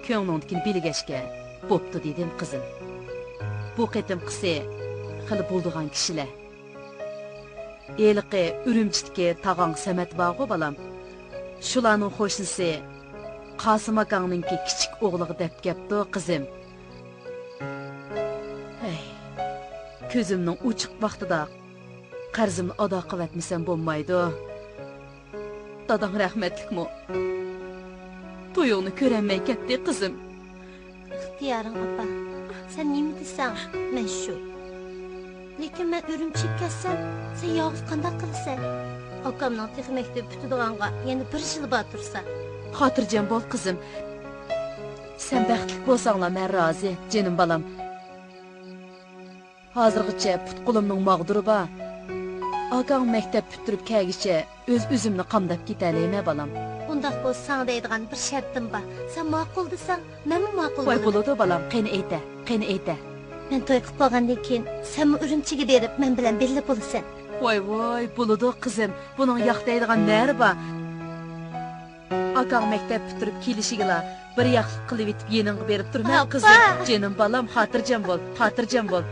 كۆڭلۈڭدىكىنى بىلگەچكە، بوپتۇ دېدىم، قىزىم. بۇ قېتىمقىسى خېلى بولىدىغان كىشىلەر. ھېلىقى ئۈرۈمچىدىكى تاغاڭ سەمەت بارغۇ، بالام. شۇلارنىڭ قوشنىسى قاسىم ئاكاڭنىڭكى كىچىك ئوغلىغا دەپ كەپتۇ، قىزىم. ھەي، كۆزۈمنىڭ ئوچۇق ۋاقتىدا قەرزىمنى ئادا قىلىۋەتمىسەم بولمايدۇ. داداڭ رەھمەتلىكمۇ تويۇڭنى كۆرەلمەي كەتتى، قىزىم. ئىختىيارىڭ، ئاپا. سەن نېمە دېسەڭ، مەن شۇ. لېكىن مەن ئۈرۈمچىگە كەتسەم، سەن يالغۇز قانداق قىلىسەن؟ ئاكامنىڭ تېخى مەكتىۋى پۈتىدىغانغا يەنە بىر يىل بار تۇرسا. خاتىرجەم بول، قىزىم. سەن بەختلىك بولساڭلا، مەن رازى، جېنىم بالام. ھازىرغىچە پۇت-قولۇمنىڭ ماغدۇرى بار. ئاكاڭ مەكتەپ پۈتتۈرۈپ كەلگۈچە ئۆز-ئۆزۈمنى قامداپ كېتەلەيمەن، بالام. ئۇنداق بولسا ساڭا دەيدىغان بىر شەرتىم بار. سەن ماقۇل دېسەڭ، مەنمۇ ماقۇل بولىمەن. ۋاي، بولىدۇ، بالام، قېنى ئېيتە، قېنى ئېيتە. مەن توي قىلىپ بولغاندىن كېيىن سەنمۇ ئۈرۈمچىگە بېرىپ، مەن بىلەن بىللە بولىسەن. ۋاي، ۋاي، بولىدۇ، قىزىم. بۇنىڭ ياق دەيدىغان نەرى بار؟ ئاكاڭ مەكتەپ پۈتتۈرۈپ كېلىشىگىلا بىر ياقلىق قىلىۋېتىپ يېنىڭغا بېرىپ تۇرىمەن، قىزىم. ئاپا! جېنىم بالام، خاتىرجەم بول، خاتىرجەم بول.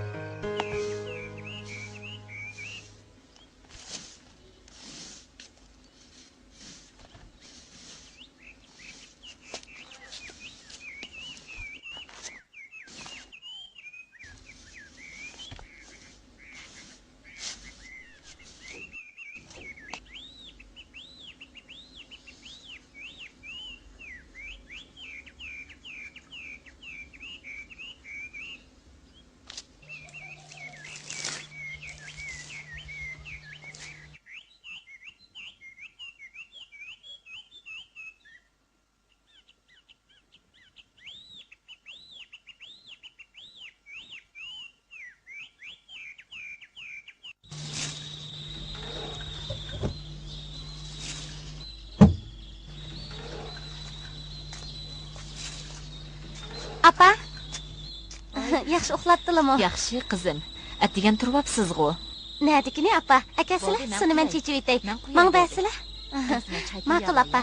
ئاپا، ياخشى ئۇخلاتتىلىمۇ؟ ياخشى، قىزىم. ئەتىگەن تۇرۇۋاپسىزغۇ؟ نەدىكىنى، ئاپا؟ ئەكەلسىلە، بولدى، مەن سۇنى مەن قوياي. چېچىۋېتەي. مەن قوياي، ماڭا بولدى. بەرسىلە. ئۆزۈمنى چاي ماقۇل، قۇيالايمەن. ئاپا.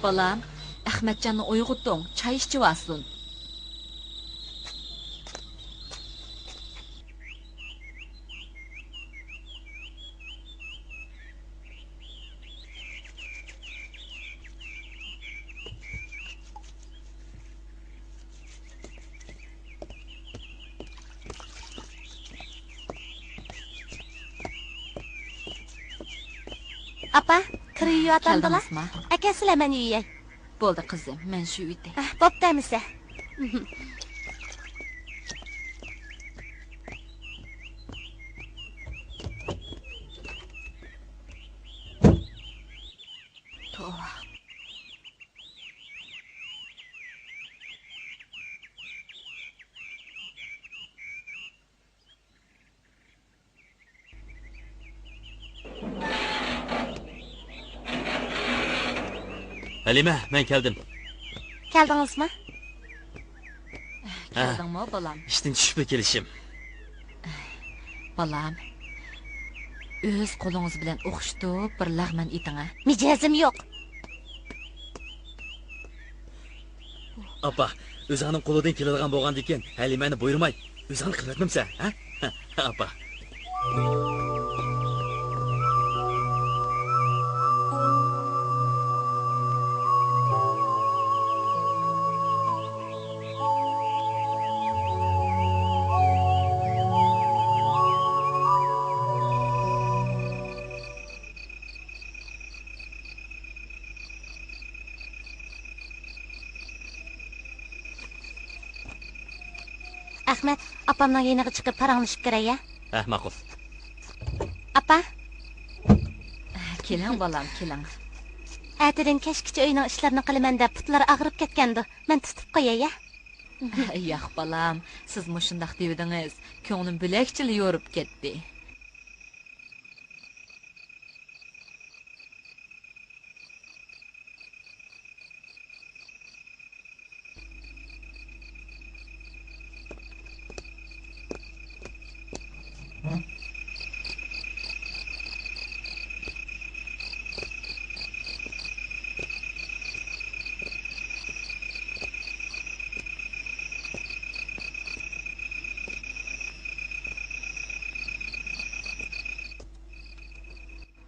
بالام، ئەخمەتجاننى ئويغىتىڭ، چاي ئىچىۋالسۇن. ئاپا، كىر يۇيۇۋاتامدىلا؟ كەلدىڭىزما؟ ئەكەلسىلە، مەن يۇياي. بولدى، قىزىم، مەن شۇ ئۆيدە. ئەھ، بوپتۇ ئەمىسە. توۋا. ھەلىمە، مەن كەلدىم. كەلدىڭىزمۇ؟ ھە. كەلدىڭمۇ، بالام؟ ئىشتىن چۈشۈپلا كېلىشىم. بالام، ئۆز قولىڭىز بىلەن ئوخشىتىپ بىر لەغمەن ئېتىڭ، ھە؟ مىجەزىم يوق. ئاپا، ئۆزۈڭنىڭ قولىدىن كېلىدىغان بولغاندىكىن، ھەلىمەنى بۇيرۇماي، ئۆزۈڭنى قىلىۋەتمەمسەن، ھە؟ ئاپا. ئەخمەت، ئاپامنىڭ يېنىغا چىقىپ پاراڭلىشىپ كىرەي، ھە؟ ھە، ماقۇل. ئاپا. كېلىڭ، بالام، كېلىڭ. ئەتىدىن كەچكىچە ئۆينىڭ ئىشلىرىنى قىلىمەن دەپ پۇتلىرى ئاغرىپ كەتكەندۇ. مەن تۇتۇپ قوياي، ھە؟ ياق، بالام، سىز مۇشۇنداق دېۋىدىڭىز، كۆڭلۈم بۆلەكچىلا يورۇپ كەتتى.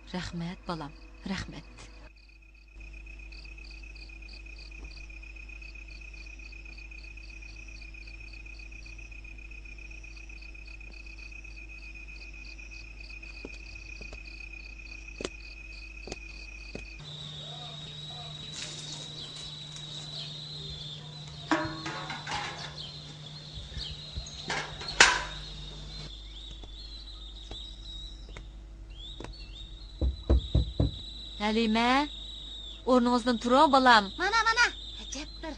رەھمەت، بالام، رەھمەت. ھەلىمە، ئورنىڭىزدىن تۇرۇڭ، بالام. مانا، مانا، ئەجەبتۇر.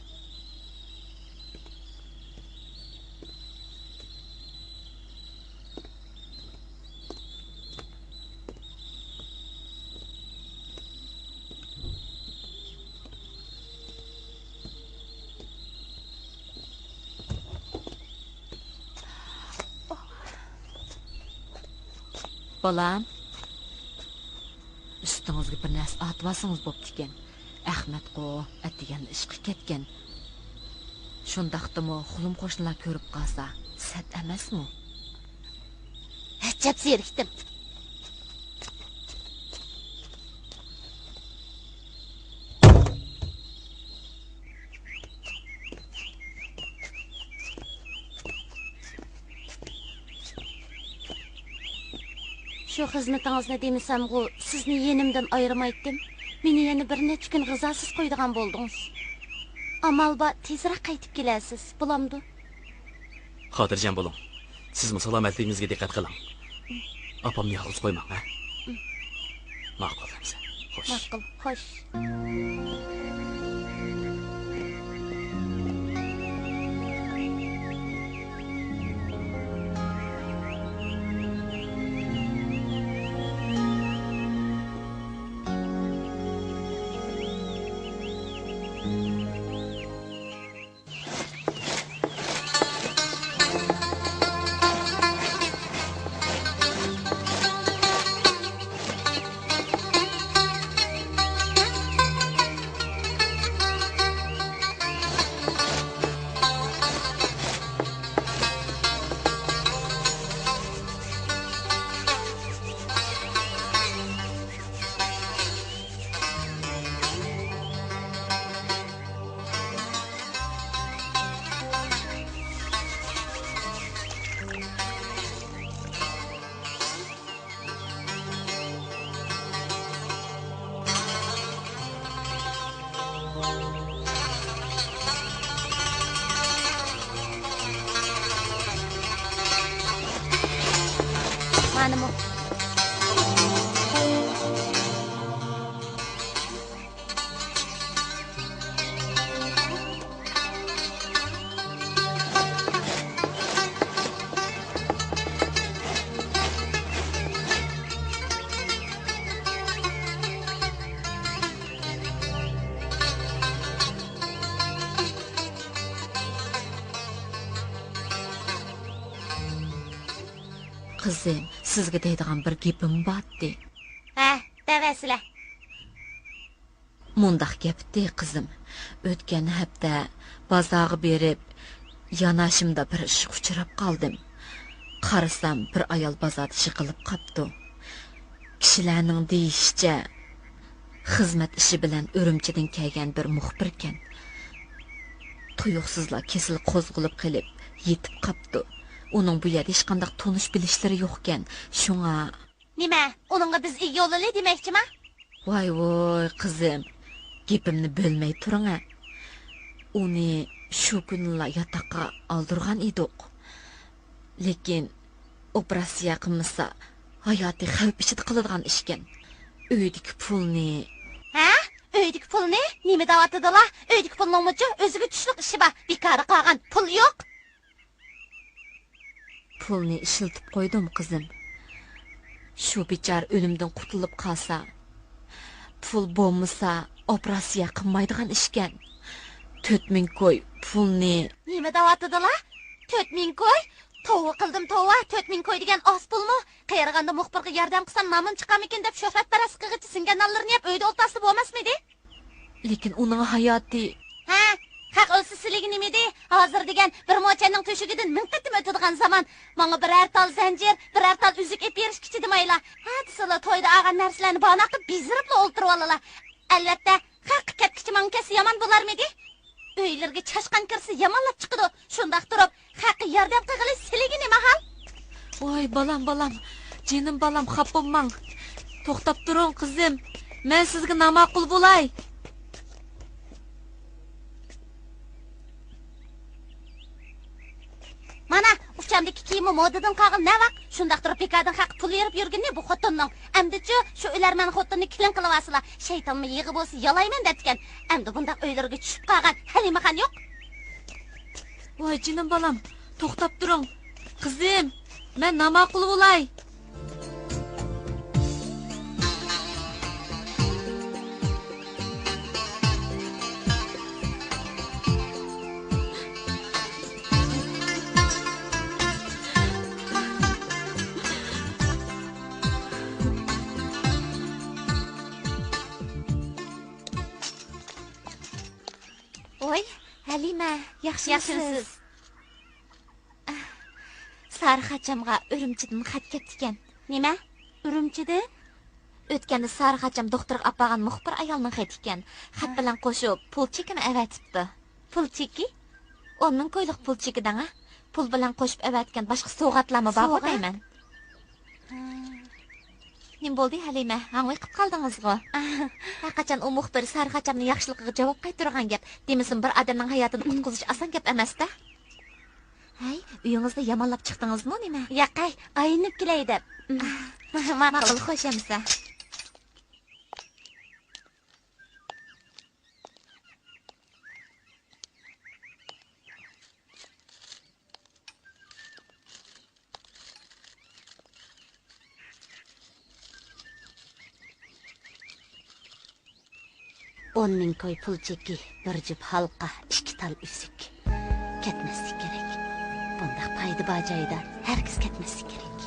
بالام، ئۈستىڭىزگە بىر نەرسە ئارتىۋالسىڭىز بوپتىكەن. ئەخمەتقۇ ئەتىگەندە ئىشقا كەتكەن. شۇنداقتىمۇ خۇلۇم قوشنىلار كۆرۈپ قالسا سەت ئەمەسمۇ؟ ئەجەب زېرىكتىم. شۇ خىزمىتىڭىزنى دېمىسەمغۇ، سىزنى يېنىمدىن ئايرىمايتتىم. مېنى يەنە بىر نەچچە كۈن غىزاسىز قويىدىغان بولدىڭىز. ئامال بار، تېزرەك قايتىپ كېلەرسىز، بولامدۇ؟ خاتىرجەم بولۇڭ. سىزمۇ سالامەتلىكىڭىزگە دىققەت قىلىڭ. ئاپامنى يالغۇز قويماڭ، ھە؟ ماقۇل، ھەمزە. خوش. ماقۇل، خوش. ئانىمۇ. قىزىم، سىزگە دەيدىغان بىر گېپىم بارتتى. ھە، دەۋەرسىلە. مۇنداق گەپتى، قىزىم. ئۆتكەن ھەپتە بازارغا بېرىپ، ياناشىمدا بىر ئىشقا ئۇچراپ قالدىم. قارىسام، بىر ئايال بازاردا يىقىلىپ قاپتۇ. كىشىلەرنىڭ دېيىشىچە، خىزمەت ئىشى بىلەن ئۈرۈمچىدىن كەلگەن بىر مۇخبىركەن. تۇيۇقسىزلا كېسىلى قوزغىلىپ قېلىپ، يېتىپ قاپتۇ. ئۇنىڭ بۇ يەردە ھېچقانداق تونۇش بىلىشلىرى يوقكەن. شۇڭا نېمە، ئۇنىڭغا بىز ئىگە بولىلى دېمەكچىما؟ ۋاي ۋوي، قىزىم، گېپىمنى بۆلمەي تۇرۇڭە. ئۇنى شۇ كۈنىلا ياتاققا ئالدۇرغان ئىدۇق. لېكىن ئوپېراتسىيە قىلمىسا، ھاياتى خەۋپ ئىچىدە قالىدىغان ئىشكەن. ئۆيدىكى پۇلنى. ھە؟ ئۆيدىكى پۇلنى؟ نېمە دەۋاتىدىلا؟ ئۆيدىكى پۇلنىڭمۇچۇ ئۆزىگە چۈشلۈك ئىشى بار. بىكاردا قالغان پۇل يوق. پۇلنى ئىشلىتىپ قويدۇم، قىزىم. شۇ بىچارە ئۆلۈمدىن قۇتۇلۇپ قالسا، پۇل بولمىسا، ئوپېراتسىيە قىلمايدىغان ئىشكەن. تۆت مىڭ كوي پۇلنى. نېمە دەۋاتىدىلا؟ تۆت مىڭ كوي؟ توۋا قىلدىم، توۋا، تۆت مىڭ كوي دېگەن ئاز پۇلمۇ؟ قېرىغاندا مۇخبىرغا ياردەم قىلسام، نامىم چىقارمىكىن دەپ شۆھرەتپەرەسلىك قىلغىچە سىڭگەن نانلىرىنى يەپ ئۆيدە ئولتۇرسا بولماسمىدى؟ لېكىن ئۇنىڭ ھاياتى. ھە، خەق ئۆلسە سىلىگە نېمىدى؟ ھازىر دېگەن بىر موچەننىڭ تۆشۈكىدىن مىڭ قېتىم ئۆتىدىغان زامان. ماڭا بىرەر تال زەنجىر، بىرەر تال ئۈزۈك ئېلىپ بېرىشكە چىدىمايلا. ھە دېسىلا، تويدا ئالغان نەرسىلەرنى باناققا بېزىرىپلا ئولتۇرۇۋالىلا. ئەلۋەتتە، خەققە كەتكۈچە ماڭا كەتسە يامان بولارمىدى؟ ئۆيلىرىگە چاشقان كىرسە يامانلاپ چىقىدۇ. شۇنداق تۇرۇپ، خەققە ياردەم قىلغىلى سىلىگە نېمە ھال؟ ۋاي، بالام، بالام، جېنىم بالام، خاپا بولماڭ. توختاپ تۇرۇڭ، قىزىم. مەن سىزگە ناماقۇل بولاي. مانا، ئۇچامدىكى كىيىممۇ مودىدىن قالغىلى نەۋاق. شۇنداق تۇرۇپ، بىكاردىن خەققە پۇل بېرىپ يۈرگىنى بۇ خوتۇننىڭ. ئەمدىچۇ، شۇ ئۆلەرمەن خوتۇننى كېلىن قىلىۋالسىلا، شەيتانمۇ يىغا بولسا يالايمەن دەپتىكەن. ئەمدى بۇنداق ئۆيلىرىگە چۈشۈپ قالغان ھەلىمىخان يوق. ۋاي جېنىم بالام، توختاپ تۇرۇڭ. قىزىم، مەن ناماقۇل بولاي. ۋاي، ھەلىمە، ياخشىمۇسىز؟ ياخشىمۇسىز؟ سارىخاچامغا ئۈرۈمچىدىن خەت كەپتىكەن. نېمە؟ ئۈرۈمچىدىن؟ ئۆتكەندە سارىخاچام دوختۇرغا ئاپارغان مۇخبىر ئايالنىڭ خېتى ئىكەن. خەت بىلەن قوشۇپ پۇل چېكىمۇ ئەۋەتىپتۇ. پۇل چېكى؟ ئون مىڭ كويلۇق پۇل چېكى دەڭە. پۇل بىلەن قوشۇپ ئەۋەتكەن باشقا سوۋغاتلارمۇ بارغۇ دەيمەن. نېمە بولدى، ھەلىمە؟ ھاڭۋېقىپ قالدىڭىزغۇ؟ ھەرقاچان ئۇ مۇخبىر سارىخاچامنىڭ ياخشىلىقىغا جاۋاب قايتۇرغان گەپ. دېمىسىمۇ، بىر ئادەمنىڭ ھاياتىنى قۇتقۇزۇش ئاسان گەپ ئەمەس-دە. ھەي، ئۆيىڭىزدە يامانلاپ چىقتىڭىزمۇ نېمە؟ ياق ھەي، ئايلىنىپ كېلەي دەپ. ماقۇل. ماقۇل، خوش ئەمىسە. ئون مىڭ كوي پۇل چېكى، بىر جۈپ ھالقا، ئىككى تال ئۈزۈك. كەتمەسلىك كېرەك. بۇنداق پايدا بار جايدا ھەرگىز كەتمەسلىك كېرەك.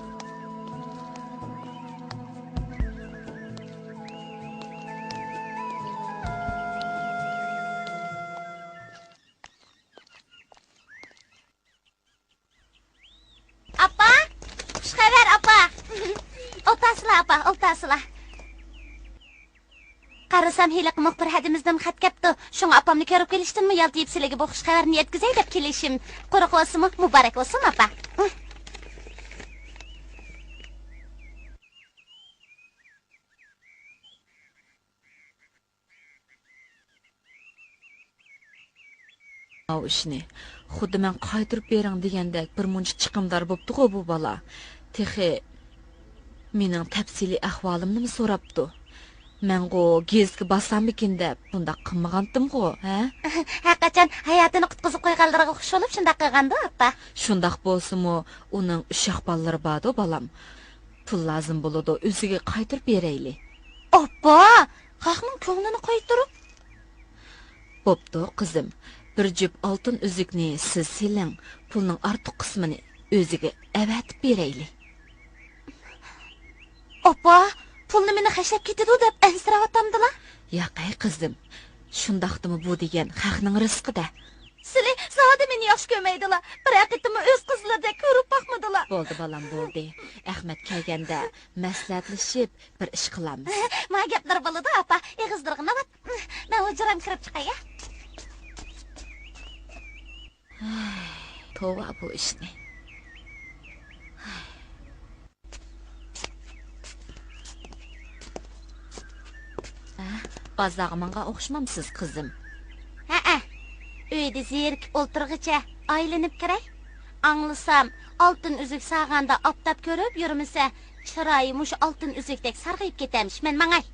ئاپا! خۇش خەۋەر، ئاپا! ئولتۇرسىلا، ئاپا، ئولتۇرسىلا. قارىسام، ھېلىقى مۇخبىر ھەدىمىزدىن خەت كەپتۇ. شۇڭا ئاپامنى كۆرۈپ قېلىشتىنمۇ يالتىيىپ، سىلىگە بۇ خۇش خەۋەرنى يەتكۈزەي دەپ كېلىشىم. قۇرۇق بولسىمۇ، مۇبارەك بولسۇن، ئاپا. ئاۋۇ ئىشنى خۇددى مەن قايتۇرۇپ بېرىڭ دېگەندەك بىر مۇنچە چىقىمدار بوپتىغۇ بۇ بالا. تېخى مېنىڭ تەپسىلىي ئەھۋالىمنىمۇ سوراپتۇ. مەنغۇ گېزىتكە باساممىكىن دەپ بۇنداق قىلمىغانتىمغۇ، ھە؟ ھەرقاچان ھاياتىنى قۇتقۇزۇپ قويغانلىرىغا خۇش بولۇپ شۇنداق قىلغاندۇ، ئاپا. شۇنداق بولسىمۇ، ئۇنىڭ ئۈششاق بالىلىرى باردۇ، بالام. پۇل لازىم بولىدۇ، ئۆزىگە قايتۇرۇپ بېرەيلى. ئاپا، خەقنىڭ كۆڭلىنى قايتۇرۇپ. بوپتۇ، قىزىم. بىر جۈپ ئالتۇن ئۈزۈكنى سىز سېلىڭ، پۇلنىڭ ئارتۇق قىسمىنى ئۆزىگە ئەۋەتىپ بېرەيلى. ئاپا، پۇلنى مېنى خەجلەپ كېتىدۇ دەپ ئەنسىرەۋاتامدىلا؟ ياق ھەي، قىزىم. شۇنداقتىمۇ بۇ دېگەن خەقنىڭ رىزقى-دە. سىلى زادى مېنى ياخشى كۆرمەيدىلا. بىرەر قېتىممۇ ئۆز قىزلىرىدەك كۆرۈپ باقمىدىلا. بولدى، بالام، بولدى. ئەخمەت كەلگەندە مەسلىھەتلىشىپ بىر ئىش قىلارمىز. ما گەپلەر بولىدۇ، ئاپا. ئېغىزلىرىغا ناۋات. مەن ھۇجرامغا كىرىپ چىقاي، ھە؟ توۋا بۇ ئىشنى. ھە، بازارغا ماڭغان ئوخشىمامسىز، قىزىم؟ ھەئە، ئۆيدە زېرىكىپ ئولتۇرغىچە ئايلىنىپ كىرەي. ئاڭلىسام، ئالتۇن ئۈزۈك ساغاندا ئاپتاپ كۆرۈپ يۈرمىسە، چىرايى مۇشۇ ئالتۇن ئۈزۈكتەك سارغىيىپ كېتەرمىش. مەن ماڭاي.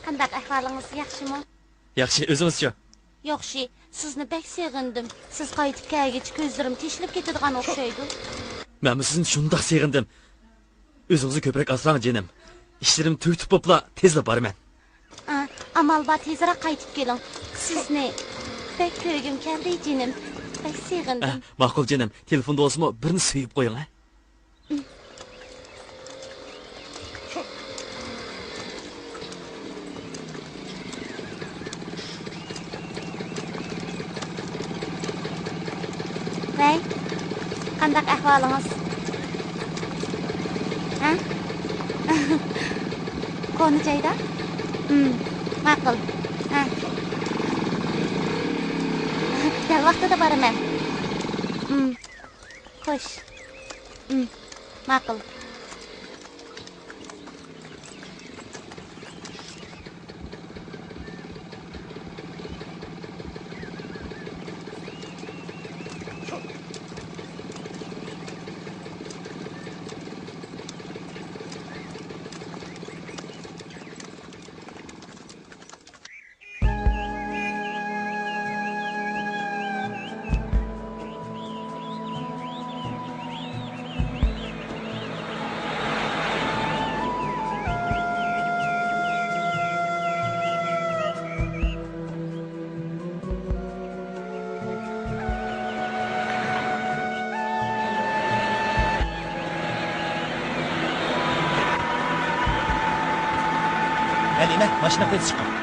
قانداق ئەھۋالىڭىز، ياخشىمۇ؟ ياخشى، ئۆزىڭىزچۇ؟ ياخشى، سىزنى بەك سېغىندىم. سىز قايتىپ كەلگۈچە كۆزلىرىم تېشىلىپ كېتىدىغان ئوخشايدۇ. مەنمۇ سىزنى شۇنداق سېغىندىم. ئۆزىڭىزنى كۆپرەك ئاسراڭ، جېنىم. ئىشلىرىمنى تۈگىتىپ بوپلا تېزلا بارىمەن. ئا، ئامال بار، تېزرەك قايتىپ كېلىڭ. سىزنى بەك كۆرگۈم كەلدى، جېنىم. بەك سېغىندىم. ئە، ماقۇل، جېنىم. تېلېفوندا بولسىمۇ بىرنى سۆيۈپ قويۇڭ، ھە؟ ۋەي، قانداق ئەھۋالىڭىز؟ ھە؟ كونا جايدا؟ ھىم، ماقۇل. ھە. دەل ۋاقتىدا بارىمەن. ھىم. خوش. ئىم، ماقۇل. ھەلىمە، ماشىنا قىلىپ چىققان.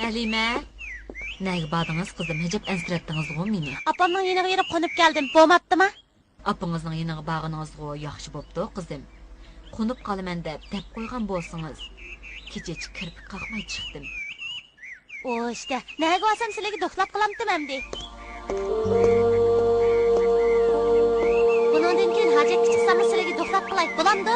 ھەلىمە! نەگە باردىڭىز، قىزىم؟ ئەجەب ئەنسىرەتتىڭىزغۇ مېنى. ئاپامنىڭ يېنىغا بېرىپ قونۇپ كەلدىم. بولماپتىما؟ ئاپىڭىزنىڭ يېنىغا بارغىنىڭىزغۇ ياخشى بوپتۇ، قىزىم. قونۇپ قالىمەن دەپ دەپ قويغان بولسىڭىز. كېچىچە كىرپىك قاقماي چىقتىم. ئۇ ئىشتە، نەگە بارسام سىلىگە دوكلاپ قىلامتىم ئەمدى. بۇنىڭدىن كېيىن ھاجەتكە چىقساممۇ سىلىگە دوكلاپ قىلاي، بولامدۇ؟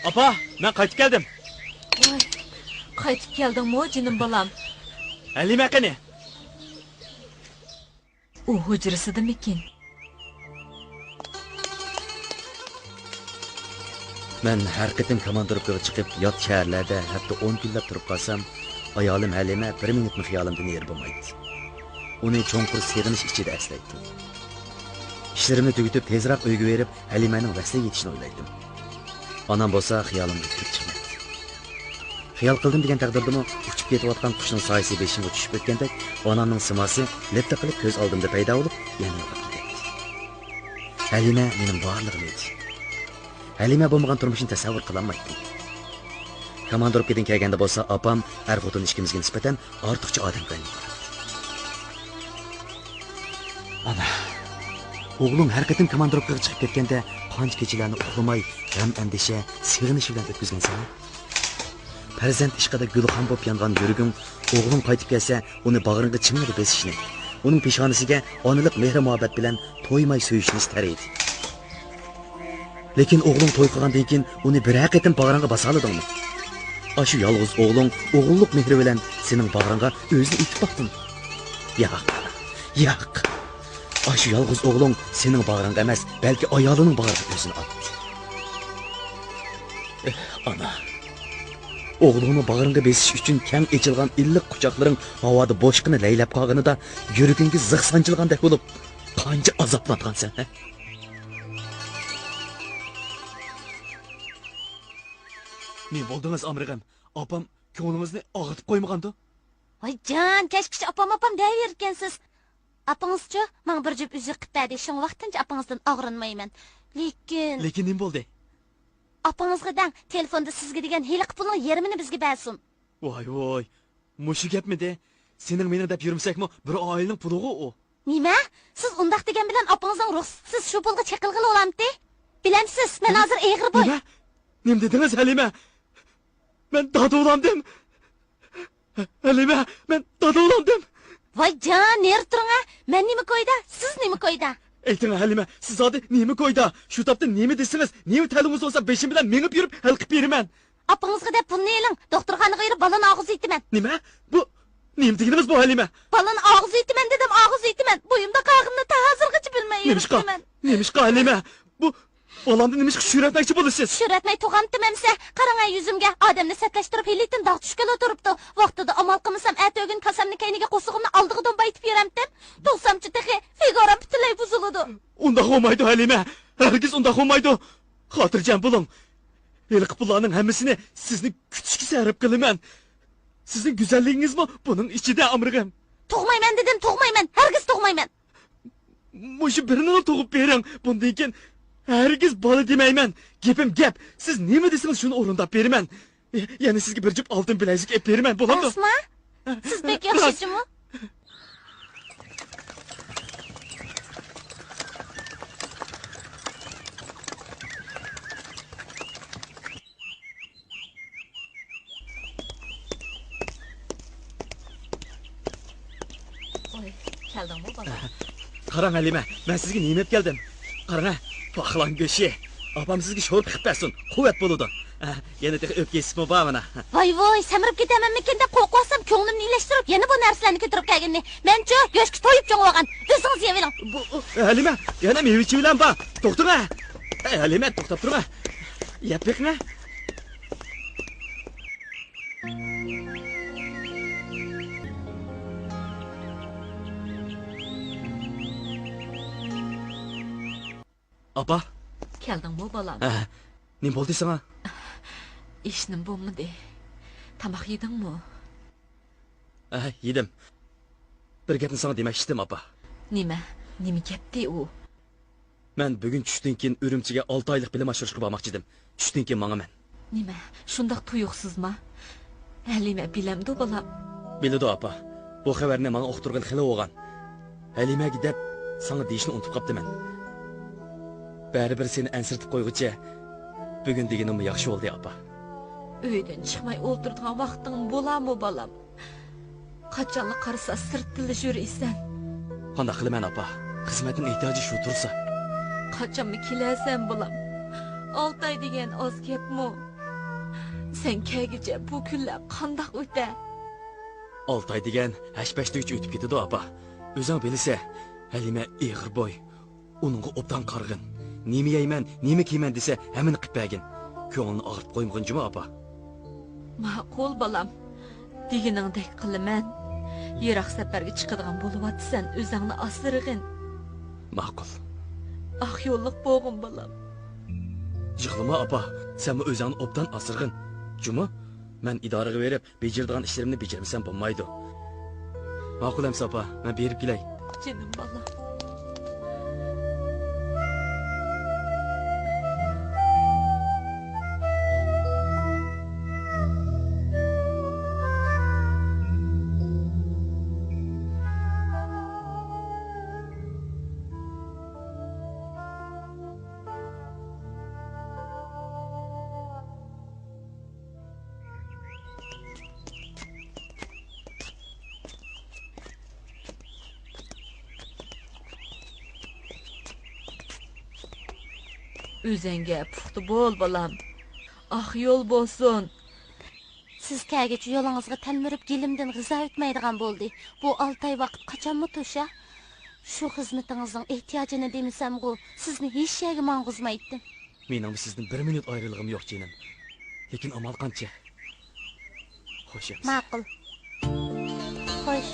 ئاپا، مەن قايتىپ كەلدىم. ۋاي، قايتىپ كەلدىڭمۇ، جېنىم بالام؟ ھەلىمە قېنى؟ ئۇ ھۇجرىسىدىمىكىن؟ مەن ھەر قېتىم كاماندىروپكىغا چىقىپ، يات شەھەرلەردە ھەپتە ئون كۈنلەپ تۇرۇپ قالسام، ئايالىم ھەلىمە بىر مىنۇتمۇ خىيالىمدىن نېرى بولمايتتى. ئۇنى چوڭقۇر سېغىنىش ئىچىدە ئەسلەيتتىم. ئىشلىرىمنى تۈگىتىپ، تېزراق ئۆيگە بېرىپ، ھەلىمەنىڭ ۋەسلىگە يېتىشىنى ئويلايتتىم. ئانام بولسا خىيالىمغا كىرىپ چىقمايتتى. خىيال قىلدىم دېگەن تەقدىردىمۇ، ئۇچۇپ كېتىۋاتقان قۇشنىڭ سايىسى بېشىمغا چۈشۈپ ئۆتكەندەك، ئانامنىڭ سىماسى لىپتا قىلىپ كۆز ئالدىمدا پەيدا بولۇپ، يەنە يوقاپ كېتەتتى. ھەلىمە مېنىڭ بارلىقىم ئىدى. ھەلىمە بولمىغان تۇرمۇشنى تەسەۋۋۇر قىلالمايتتىم. كاماندىروپكىدىن كەلگەندە بولسا، ئاپام ئەر-خوتۇن ئىككىمىزگە نىسبەتەن ئارتۇقچە ئادەمگە ئايلىنىپ قالاتتى. ئانا، ئوغلۇڭ ھەر قېتىم كاماندىروپكىغا چىقىپ كەتكەندە، قانچە كېچىلەرنى ئۇخلىماي، غەم-ئەندىشە، سېغىنىش بىلەن ئۆتكۈزگەنسەن. پەرزەنت ئىشقىدا گۈلخان بولۇپ يانغان يۈرىكىڭ ئوغلۇڭ قايتىپ كەلسە، ئۇنى باغرىڭغا چىمىڭدا بېسىشنى، ئۇنىڭ پېشانىسىگە ئانىلىق مېھرى-مۇھەببەت بىلەن تويماي سۆيۈشنى ئىستەر ئىدى. لېكىن ئوغلۇڭ توي قىلغاندىن كېيىن ئۇنى بىرەر قېتىم باغرىڭغا باسالىدىڭمۇ؟ ئاشۇ يالغۇز ئوغلۇڭ ئوغۇللۇق مېھرى بىلەن سېنىڭ باغرىڭغا ئۆزىنى ئېتىپ باقتىمۇ؟ ياق، ياق. ئاشۇ يالغۇز ئوغلۇڭ سېنىڭ باغرىڭغا ئەمەس، بەلكى ئايالىنىڭ باغرىغا ئۆزىنى ئاتتى. ئېھ، ئانا. ئوغلۇڭنى باغرىڭغا بېسىش ئۈچۈن كەڭ ئېچىلغان ئىللىق قۇچاقلىرىڭ ھاۋادا بوشقىنا لەيلەپ قالغىنىدا، يۈرىكىڭگە زىخ سانجىلغاندەك بولۇپ، قانچە ئازابلانغانسەن، ھە؟ نېمە بولدىڭىز، ئامرىغىم؟ ئاپام كۆڭلىڭىزنى ئاغرىتىپ قويمىغاندۇ؟ ۋاي جان، كەچكىچە ئاپام، ئاپام دەۋېرىدىكەنسىز. ئاپىڭىزچۇ؟ ماڭا بىر جۈپ ئۈزۈك قىلىپ بەردى، شۇڭا ۋاقتىنچە ئاپىڭىزدىن ئاغرىنمايمەن. لېكىن، لېكىن نېمە بولدى؟ ئاپىڭىزغا دەڭ، تېلېفوندا سىزگە دېگەن ھېلىقى پۇلنىڭ يېرىمىنى بىزگە بەرسۇن. ۋاي، ۋاي، مۇشۇ گەپمىدى؟ سېنىڭ مېنىڭ دەپ يۈرمىسەكمۇ، بىر ئائىلىنىڭ پۇلىغۇ ئۇ. نېمە؟ سىز ئۇنداق دېگەن بىلەن ئاپىڭىزنىڭ رۇخسىتىسىز شۇ پۇلغا چېقىلغىلى بولامتى؟ بىلەمسىز، مەن ھازىر ئېغىر بوي. نېمە؟ نېمە دېدىڭىز، ھەلىمە؟ مەن دادا بولامدىم؟ ھەلىمە، مەن دادا بولامدىم؟ ۋاي جان، نېرى تۇرۇڭ ھە! مەن نېمە كويدا، سىز نېمە كويدا؟ ئېيتىڭ، ھەلىمە، سىز زادى نېمە كويدا؟ شۇ تاپتا نېمە دېسىڭىز، نېمە تەلىپىڭىز بولسا، بېشىم بىلەن مېڭىپ يۈرۈپ ھەل قىلىپ بېرىمەن. ئاپىڭىزغا دەپ پۇلنى ئېلىڭ، دوختۇرخانىغا بېرىپ بالىنى ئاغزىۋېتىمەن. نېمە؟ بۇ نېمە دېگىنىڭىز بۇ، ھەلىمە؟ بالىنى ئاغزىۋېتىمەن دېدىم، ئاغزىۋېتىمەن. بويۇمدا قالغىنىنى تا ھازىرغىچە بىلمەي يۈرۈپتىمەن. نېمىشقا؟ نېمىشقا، ھەلىمە؟ بۇ بالامدىن نېمىشقا شۈرەتمەكچى بولىسىز؟ شۈرەتمەي تۇغامتىم ئەمسە. قاراڭ ھە يۈزۈمگە، ئادەمنى سەتلەشتۈرۈپ ھېلىتىن داغ چۈشكىلى تۇرۇپتۇ. ۋاقتىدا ئامال قىلمىسام، ئەتىگۈن كاسامنى كەينىگە قورسىقىمنى ئالدىغا دومبايتىپ يۈرەمتىم. تۇغسامچۇ تېخى فىگۇرام پۈتۈنلەي بۇزۇلىدۇ. ئۇنداق بولمايدۇ، ھەلىمە. ھەرگىز ئۇنداق بولمايدۇ. خاتىرجەم بولۇڭ. ھېلىقى پۇللارنىڭ ھەممىسىنى سىزنى كۈتۈشكە سەرپ قىلىمەن. سىزنىڭ گۈزەللىكىڭىزمۇ بۇنىڭ ئىچىدە، ئامرىغىم. تۇغمايمەن دېدىم، تۇغمايمەن. ھەرگىز تۇغمايمەن. مۇشۇ بىرىنىلا تۇغۇپ بېرىڭ. بۇندىن كېيىن ھەرگىز بالا دېمەيمەن. گېپىم گەپ. سىز نېمە دېسىڭىز، شۇنى ئورۇنداپ بېرىمەن. يەنە سىزگە بىر جۈپ ئالتۇن بىلەزۈك ئېلىپ بېرىمەن، بولامدۇ؟ ئاسما، سىز بەك ياخشى جۇمۇ. ۋاي، كەلدىڭمۇ، بالام؟ قاراڭ، ھەلىمە، مەن سىزگە نېمە ئېلىپ كەلدىم؟ قاراڭ ھە، پاقلان گۆشى. ئاپام سىزگە شورپا قىلىپ بەرسۇن، قۇۋۋەت بولىدۇ. ھە، يەنە تېخى ئۆپكە يېسىپمۇ بار مانا. ۋاي ۋوي، سەمرىپ كېتەمەنمىكىن دەپ قورقۇۋاتسام، كۆڭلۈمنى ئىلەشتۈرۈپ، يەنە بۇ نەرسىلەرنى كۆتۈرۈپ كەلگىنىنى. مەنچۇ، گۆشكە تويۇپ چوڭىۋالغان. ئۆزىڭىز يەۋېلىڭ. بۇ، ھەلىمە، يەنە مېۋە-چېۋىلەرمۇ بار. توختىڭە. ھەي، ھەلىمە، توختاپ تۇرۇڭە. يەپ بېقىڭە. ئاپا! كەلدىڭمۇ، بالام؟ ھە. نېمە بولدى ساڭا؟ ھېچنېمە بولمىدى. تاماق يېدىڭمۇ؟ ھە، يېدىم. بىر گەپنى ساڭا دېمەكچىدىم، ئاپا. نېمە؟ نېمە گەپتى ئۇ؟ مەن بۈگۈن چۈشتىن كېيىن ئۈرۈمچىگە ئالتە ئايلىق بىلىم ئاشۇرۇشقا بارماقچىدىم. چۈشتىن كېيىن ماڭىمەن. نېمە؟ شۇنداق تۇيۇقسىزما؟ ھەلىمە بىلەمدۇ، بالام؟ بىلىدۇ، ئاپا. بۇ خەۋەرنى ماڭا ئۇقتۇرغىلى خېلى بولغان. ھەلىمەگە دەپ ساڭا دېيىشنى ئۇنتۇپ قاپتىمەن. بەرىبىر سېنى ئەنسىرىتىپ قويغۇچە، بۈگۈن دېگىنىممۇ ياخشى بولدى، ئاپا. ئۆيدىن چىقماي ئولتۇرىدىغان ۋاقتىڭ بولارمۇ، بالام؟ قاچانلا قارىسا، سىرتتىلا يۈرىسەن. قانداق قىلىمەن، ئاپا؟ خىزمەتنىڭ ئېھتىياجى شۇ تۇرسا. قاچانمۇ كېلەرسەن، بالام؟ ئالتە ئاي دېگەن ئاز گەپمۇ؟ سەن كەلگۈچە بۇ كۈنلەر قانداق ئۆتەر؟ ئالتە ئاي دېگەن ھەش-پەش دېگۈچە ئۆتۈپ كېتىدۇ، ئاپا. ئۆزۈڭ بىلىسەن، ھەلىمە ئېغىر بوي. ئۇنىڭغا ئوبدان قارىغىن. نېمە يەيمەن، نېمە كىيىمەن دېسە، ھەممىنى قىلىپ بەرگىن. كۆڭلىنى ئاغرىتىپ قويمىغىن جۇمۇ، ئاپا. ماقۇل، بالام. دېگىنىڭدەك قىلىمەن. يىراق سەپەرگە چىقىدىغان بولۇۋاتىسەن، ئۆزۈڭنى ئاسرىغىن. ماقۇل. ئاق يوللۇق بولغىن، بالام. يىغلىما، ئاپا. سەنمۇ ئۆزۈڭنى ئوبدان ئاسرىغىن. جۇمۇ؟ مەن ئىدارىگە بېرىپ، بېجىرىدىغان ئىشلىرىمنى بېجىرمىسەم بولمايدۇ. ماقۇل ئەمىسە، ئاپا، مەن بېرىپ كېلەي. جېنىم بالام. ئۆزۈڭگە پۇختا بول، بالام. ئاق يول بولسۇن. سىز كەلگۈچە يولىڭىزغا تەلمۈرۈپ، گېلىمدىن غىزا ئۆتمەيدىغان بولدى. بۇ ئالتە ئاي ۋاقىت قاچانمۇ توشا؟ شۇ خىزمىتىڭىزنىڭ ئېھتىياجىنى دېمىسەمغۇ، سىزنى ھېچ يەرگە ماڭغۇزمايتتىم. مېنىڭمۇ سىزدىن بىر مىنۇت ئايرىلغۇم يوق، جېنىم. لېكىن ئامال قانچە؟ خوش ئەمىسە. ماقۇل. خوش.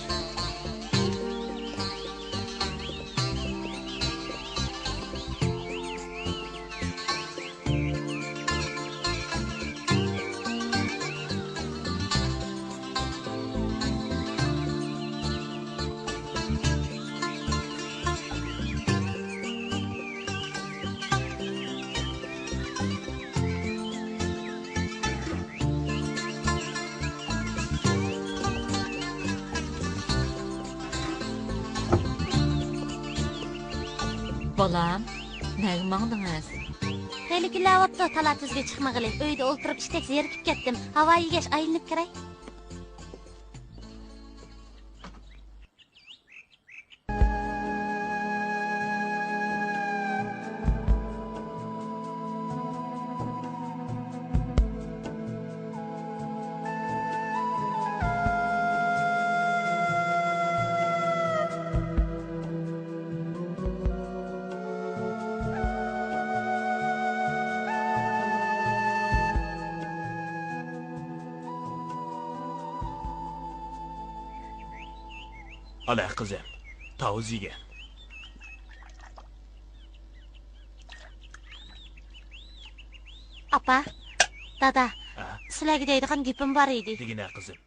بالام، نەگە ماڭدىڭىز؟ خېلى كۈنلەر بوپتۇ تالا-تۈزگە چىقمىغىلى. ئۆيدە ئولتۇرۇپ ئىشتەك زېرىكىپ كەتتىم. ھاۋا يېگەچ ئايلىنىپ كىرەي. ئانا قىزىم، تاۋۇز يېگىن. ئاپا، دادا، ھە؟ سىلەرگە دەيدىغان گېپىم بار ئىدى. دېگىنە قىزىم.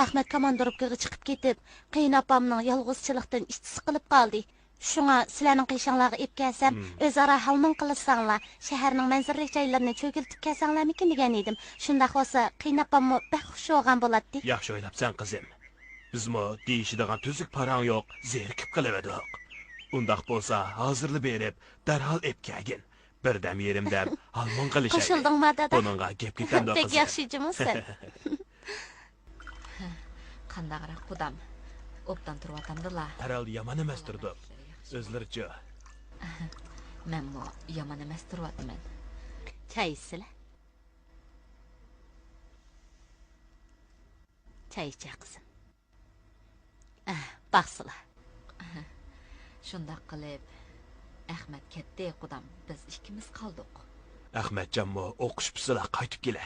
ئەخمەت كاماندىروپكىغا چىقىپ كېتىپ، قېيىنئاپامنىڭ يالغۇزچىلىقتىن ئىچى سىقىلىپ قالدى. شۇڭا سىلەرنىڭ قېشىڭلارغا ئېلىپ كەلسەم، مم. ئۆزئارا ھالمۇڭ قىلىشساڭلار، شەھەرنىڭ مەنزىرىلىك جايلىرىنى چۆگىلىتىپ كەلسەڭلارمىكىن دېگەن ئىدىم. شۇنداق بولسا، قېيىنئاپاممۇ بەك خۇش بولغان بولاتتى. ياخشى ئويلاپسەن، قىزىم. بىزمۇ دېيىشىدىغان تۈزۈك پاراڭ يوق، زېرىكىپ قېلىۋىدۇق. ئۇنداق بولسا، ھازىرلا بېرىپ، دەرھال ئېلىپ كەلگىن. بىردەم يېرىمدەم ھالمۇڭ قىلىشايلى. قوشۇلدۇڭما، دادا؟ بۇنىڭغا گەپ كېتەمدۇ، قىزىم؟ بەك ياخشى جۇمۇ سەن. قانداقراق، قۇدام؟ ئوبدان تۇرۇۋاتامدىلا؟ ھەرھالدا يامان ئەمەس تۇردۇم. ئۆزلىرىچۇ؟ مەنمۇ يامان ئەمەس تۇرۇۋاتىمەن. چاي ئىچسىلە. چاي ئىچە، قىزىم. ئەھ، باقسىلا. شۇنداق قىلىپ، ئەخمەت كەتتى، قۇدام. بىز ئىككىمىز قالدۇق. ئەخمەتجانمۇ ئوقۇش پۈتسىلا قايتىپ كېلە.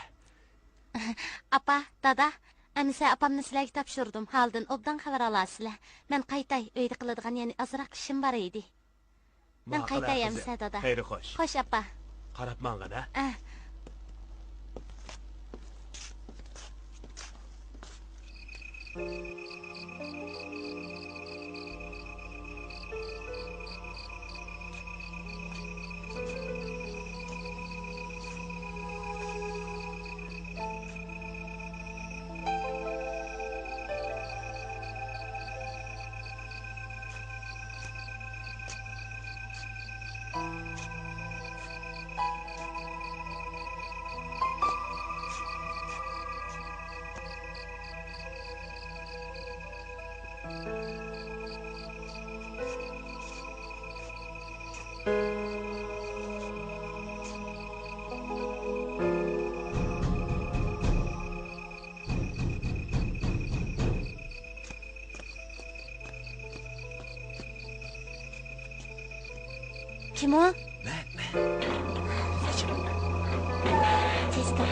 ئاپا، دادا، ئەمىسە ئاپامنى سىلەرگە تاپشۇردۇم. ھالىدىن ئوبدان خەۋەر ئالارسىلەر. مەن قايتاي، ئۆيدە قىلىدىغان يەنە ئازراق ئىشىم بار ئىدى. مەن ماقۇل قايتاي قىزىم. ئەمىسە، دادا. خەيرى خوش. خوش، ئاپا. قاراپ ماڭغىن، ھە؟ ئە. كىم ئۇ؟ مەن، مەن. تېز تۇر.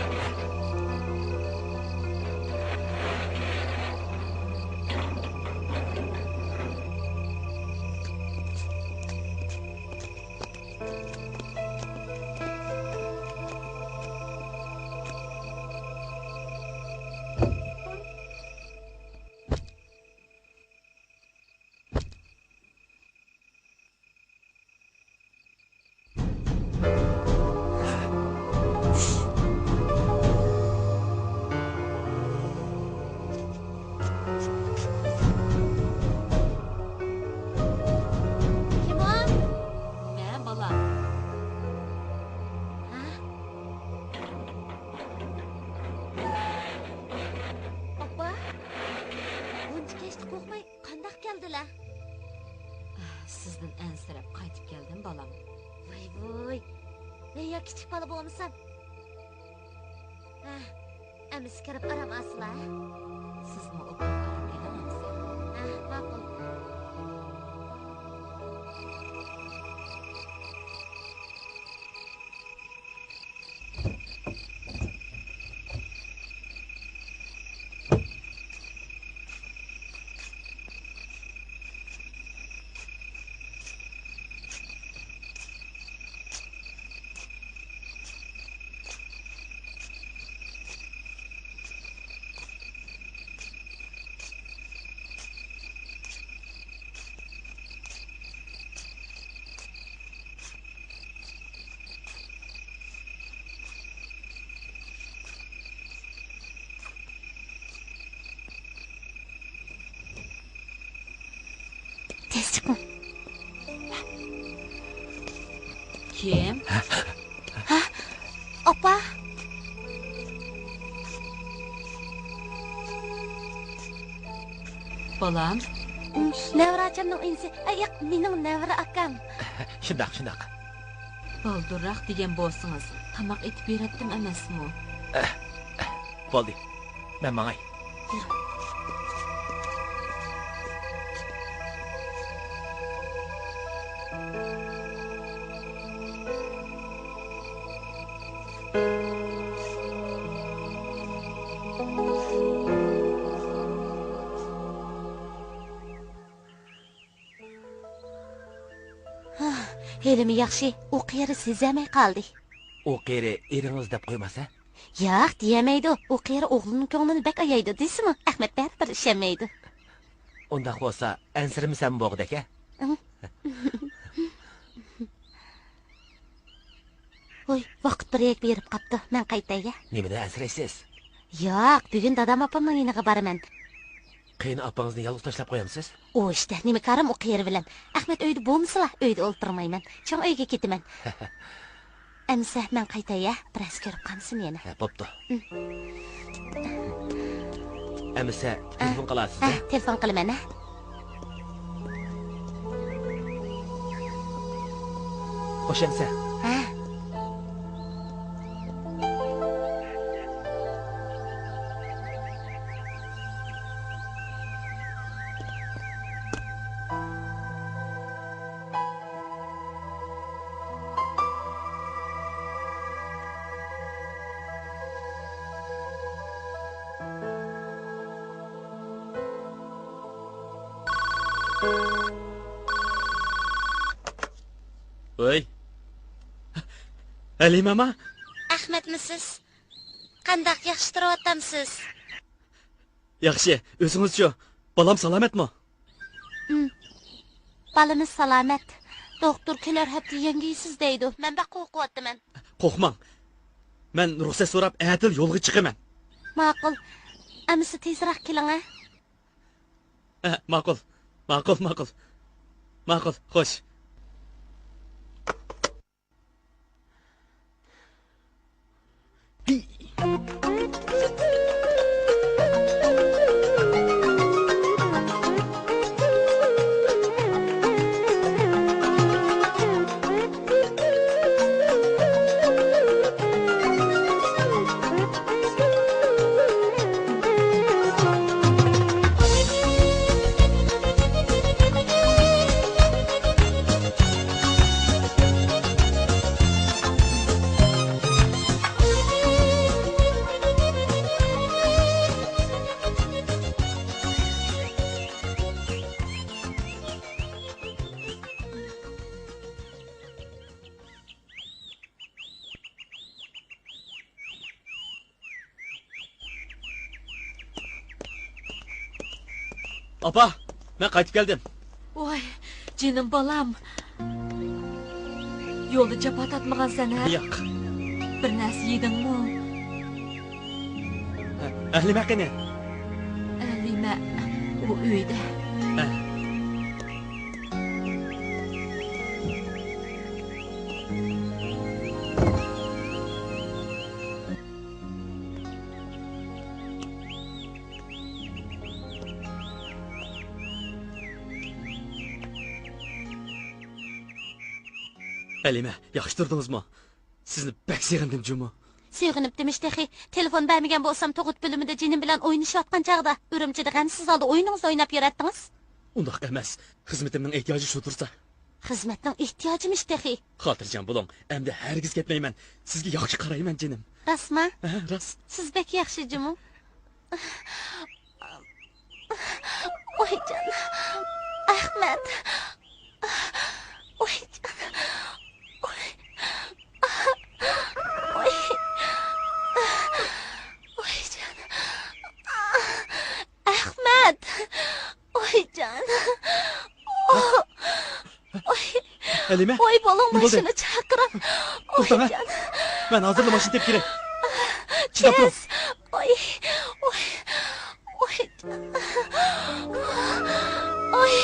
كىم ئۇ؟ مەن، بالام. ھە؟ ئاپا، بۇنچە كەچتە قورقماي قانداق كەلدىلە؟ سىزدىن ئەنسىرەپ قايتىپ كەلدىم، بالام. ۋاي ۋۇي. مەن يا كىچىك بالا بولمىسام. ھە، ئەمىسە كىرىپ ئارام ئالسىلا. سىزمۇ ئوبدان ئارام ئېلىڭ ئەمىسە. ھە، ماقۇل. تېز چىقىڭ. كىم؟ ھە؟ ئاپا. بالام. نەۋرە ئاچامنىڭ ئىنىسى. ئە، ياق، مېنىڭ نەۋرە ئاكام. شۇنداق، شۇنداق. بالدۇرراق دېگەن بولسىڭىز، تاماق ئېتىپ بېرەتتىم ئەمەسمۇ؟ بولدى، مەن ماڭاي. يۈرۈڭ. ھېلىمۇ ياخشى، ئۇ قېرى سېزەلمەي قالدى. ئۇ قېرى ئېرىڭىز دەپ قويماسا؟ ياق، دېيەلمەيدۇ. ئۇ قېرى ئوغلىنىڭ كۆڭلىنى بەك ئايايدۇ دېسىمۇ، ئەخمەت بەرىبىر ئىشەنمەيدۇ. ئۇنداق بولسا، ئەنسىرىمىسەم بوغدەك، ھە؟ ئىڭ. ۋوي، ۋاقىت بىر يەرگە بېرىپ قاپتۇ. مەن قايتاي، ھە؟ نېمىدىن ئەنسىرەيسىز؟ ياق، بۈگۈن دادام ئاپامنىڭ يېنىغا بارىمەن. قېيىن ئاپىڭىزنى يالغۇز تاشلاپ قويامسىز؟ ئۇ ئىشتا نېمە كارىم ئۇ قېرى بىلەن. ئەخمەت ئۆيدە بولمىسىلا، ئۆيدە ئولتۇرمايمەن. چوڭ ئۆيگە كېتىمەن. ئەمىسە، مەن قايتاي، ھە؟ بىرەرسى كۆرۈپ قالمىسۇن يەنە. ھە، بوپتۇ. ئەمىسە، تېلېفون قىلارسىز، ھە، ھە؟ تېلېفون قىلىمەن، ھە. خوش ئەمىسە. ھە. ۋەي. ھەلىمەما؟ ئەخمەتمۇ سىز؟ قانداق، ياخشى تۇرۇۋاتامسىز؟ ياخشى، ئۆزىڭىزچۇ؟ بالام سالامەتمۇ؟ ئىم، بالىمىز سالامەت. دوختۇر كېلەر ھەپتە يەڭگىيسىز دەيدۇ. مەن بەك قورقۇۋاتىمەن. قورقماڭ. مەن رۇخسەت سوراپ، ئەتىلا يولغا چىقىمەن. ماقۇل. ئەمىسە تېزراق كېلىڭە. ھە، ماقۇل. ماقۇل، ماقۇل. ماقۇل، خوش. ئاپا، مەن قايتىپ كەلدىم. ۋاي، جېنىم بالام. يولدا جاپا تارتمىغانسەن ھە؟ ياق. بىر نەرسە يېدىڭمۇ؟ ھە، ھەلىمە قېنى؟ ھەلىمە، ئۇ ئۆيدە. ھە. ھەلىمە، ياخشى تۇردىڭىزمۇ؟ سىزنى بەك سېغىندىم جۇمۇ. سېغىنىپتىمىش تېخى. تېلېفون بەرمىگەن بولسام، تۇغۇت بۆلۈمىدە جېنىم بىلەن ئوينىشىۋاتقان چاغدا، ئۈرۈمچىدە غەمسىز ھالدا ئويۇنىڭىزنى ئويناپ يۈرەتتىڭىز. ئۇنداق ئەمەس. خىزمىتىمنىڭ ئېھتىياجى شۇ تۇرسا. خىزمەتنىڭ ئېھتىياجىمىش تېخى. خاتىرجەم بولۇڭ. ئەمدى ھەرگىز كەتمەيمەن. سىزگە ياخشى قارايمەن، جېنىم. راستما؟ ھە، راست. سىز بەك ياخشى جۇمۇ. ۋايجان. ئەخمەت. ۋايجان. ۋاي. ۋاي. ۋايجان. ئەخمەت. ۋايجان. ھەلىمە؟ ۋاي، بولۇڭ، نېمە بولدى؟ ماشىنا چاقىرىڭ. توختاڭ، ھە؟ ۋايجان. مەن ھازىرلا ماشىنا تېپىپ كېلەي. چىداپ تۇرۇڭ. تېز. ۋاي، ۋاي، ۋايجان. ۋاي.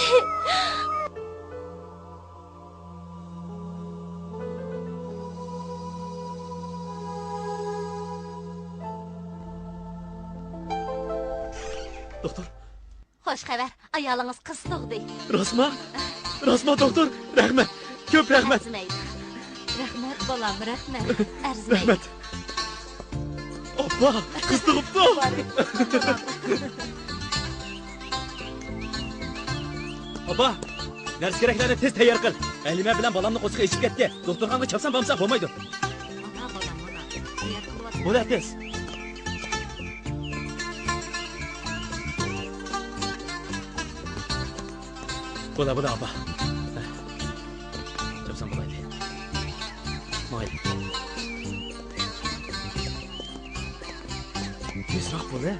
دوختۇر. خوش خەۋەر، ئايالىڭىز قىز تۇغدى. راستما؟ راستما، دوختۇر؟ رەھمەت. كۆپ رەھمەت. ئەرزىمەيدۇ. رەھمەت، بالام، رەھمەت. ئەرزىمەيدۇ. رەھمەت. ئاپا، قىز تۇغۇپتۇ. ئاپا، نەرسە-كېرەكلەرنى تېز تەييار قىل. ھەلىمە بىلەن بالامنىڭ قورسىقى ئېچىپ كەتتى. دوختۇرخانىغا چاپسان بارمىساق بولمايدۇ. مانا، بالام، مانا. تەييار قىلىۋاتىمەن. بولە، تېز. بولە، بولە، ئاپا. چاپسان بولايلى. ماڭايلى. تېزراق بولە.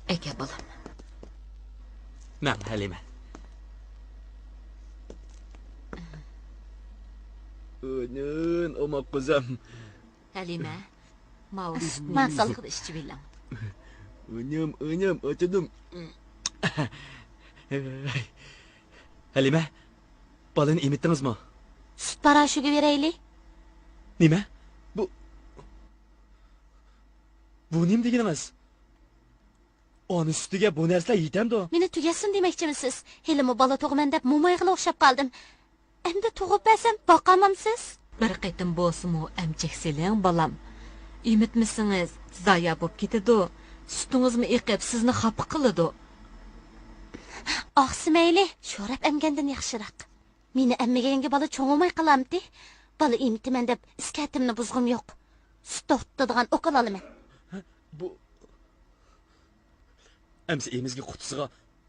ئەكە، بالام. ماڭ، ھەلىمە. ئانام، ئوماق قىزىم. ھەلىمە، ماۋۇ سۈتنى ماقۇل. ئىچىۋېلىڭ. ئانام، ئانام، ئاچىدىم. ھەلىمە، بالىنى ئېمىتتىڭىزمۇ؟ سۈت پاراشوكى بېرەيلى. نېمە؟ بۇ، بۇ نېمە دېگىنىڭىز؟ ئانا سۈتىگە بۇ نەرسىلەر يېتەمدۇ؟ مېنى تۈگەتسۇن دېمەكچىمىسىز؟ ھېلىمۇ بالا تۇغىمەن دەپ مومايغىلا ئوخشاپ قالدىم. ئەمدى تۇغۇپ بەرسەم باقامامسىز؟ بىر قېتىم بولسىمۇ ئەمچەك سېلىڭ، بالام. ئېمىتمىسىڭىز، زايا بوپ كېتىدۇ. سۈتىڭىزمۇ ئېقىپ، سىزنى خاپا قىلىدۇ. ئاقسا مەيلى، شوراپ ئەمگەندىن ياخشىراق. مېنى ئەممىگەنگە بالا چوڭىماي قالامتى؟ بالا ئېمىتىمەن دەپ ئىسكەتىمنى بۇزغۇم يوق. سۈت توختىتىدىغان ئوكۇل ئالىمەن. بۇ، ئەمسە ئېمىزگە قۇتىسىغا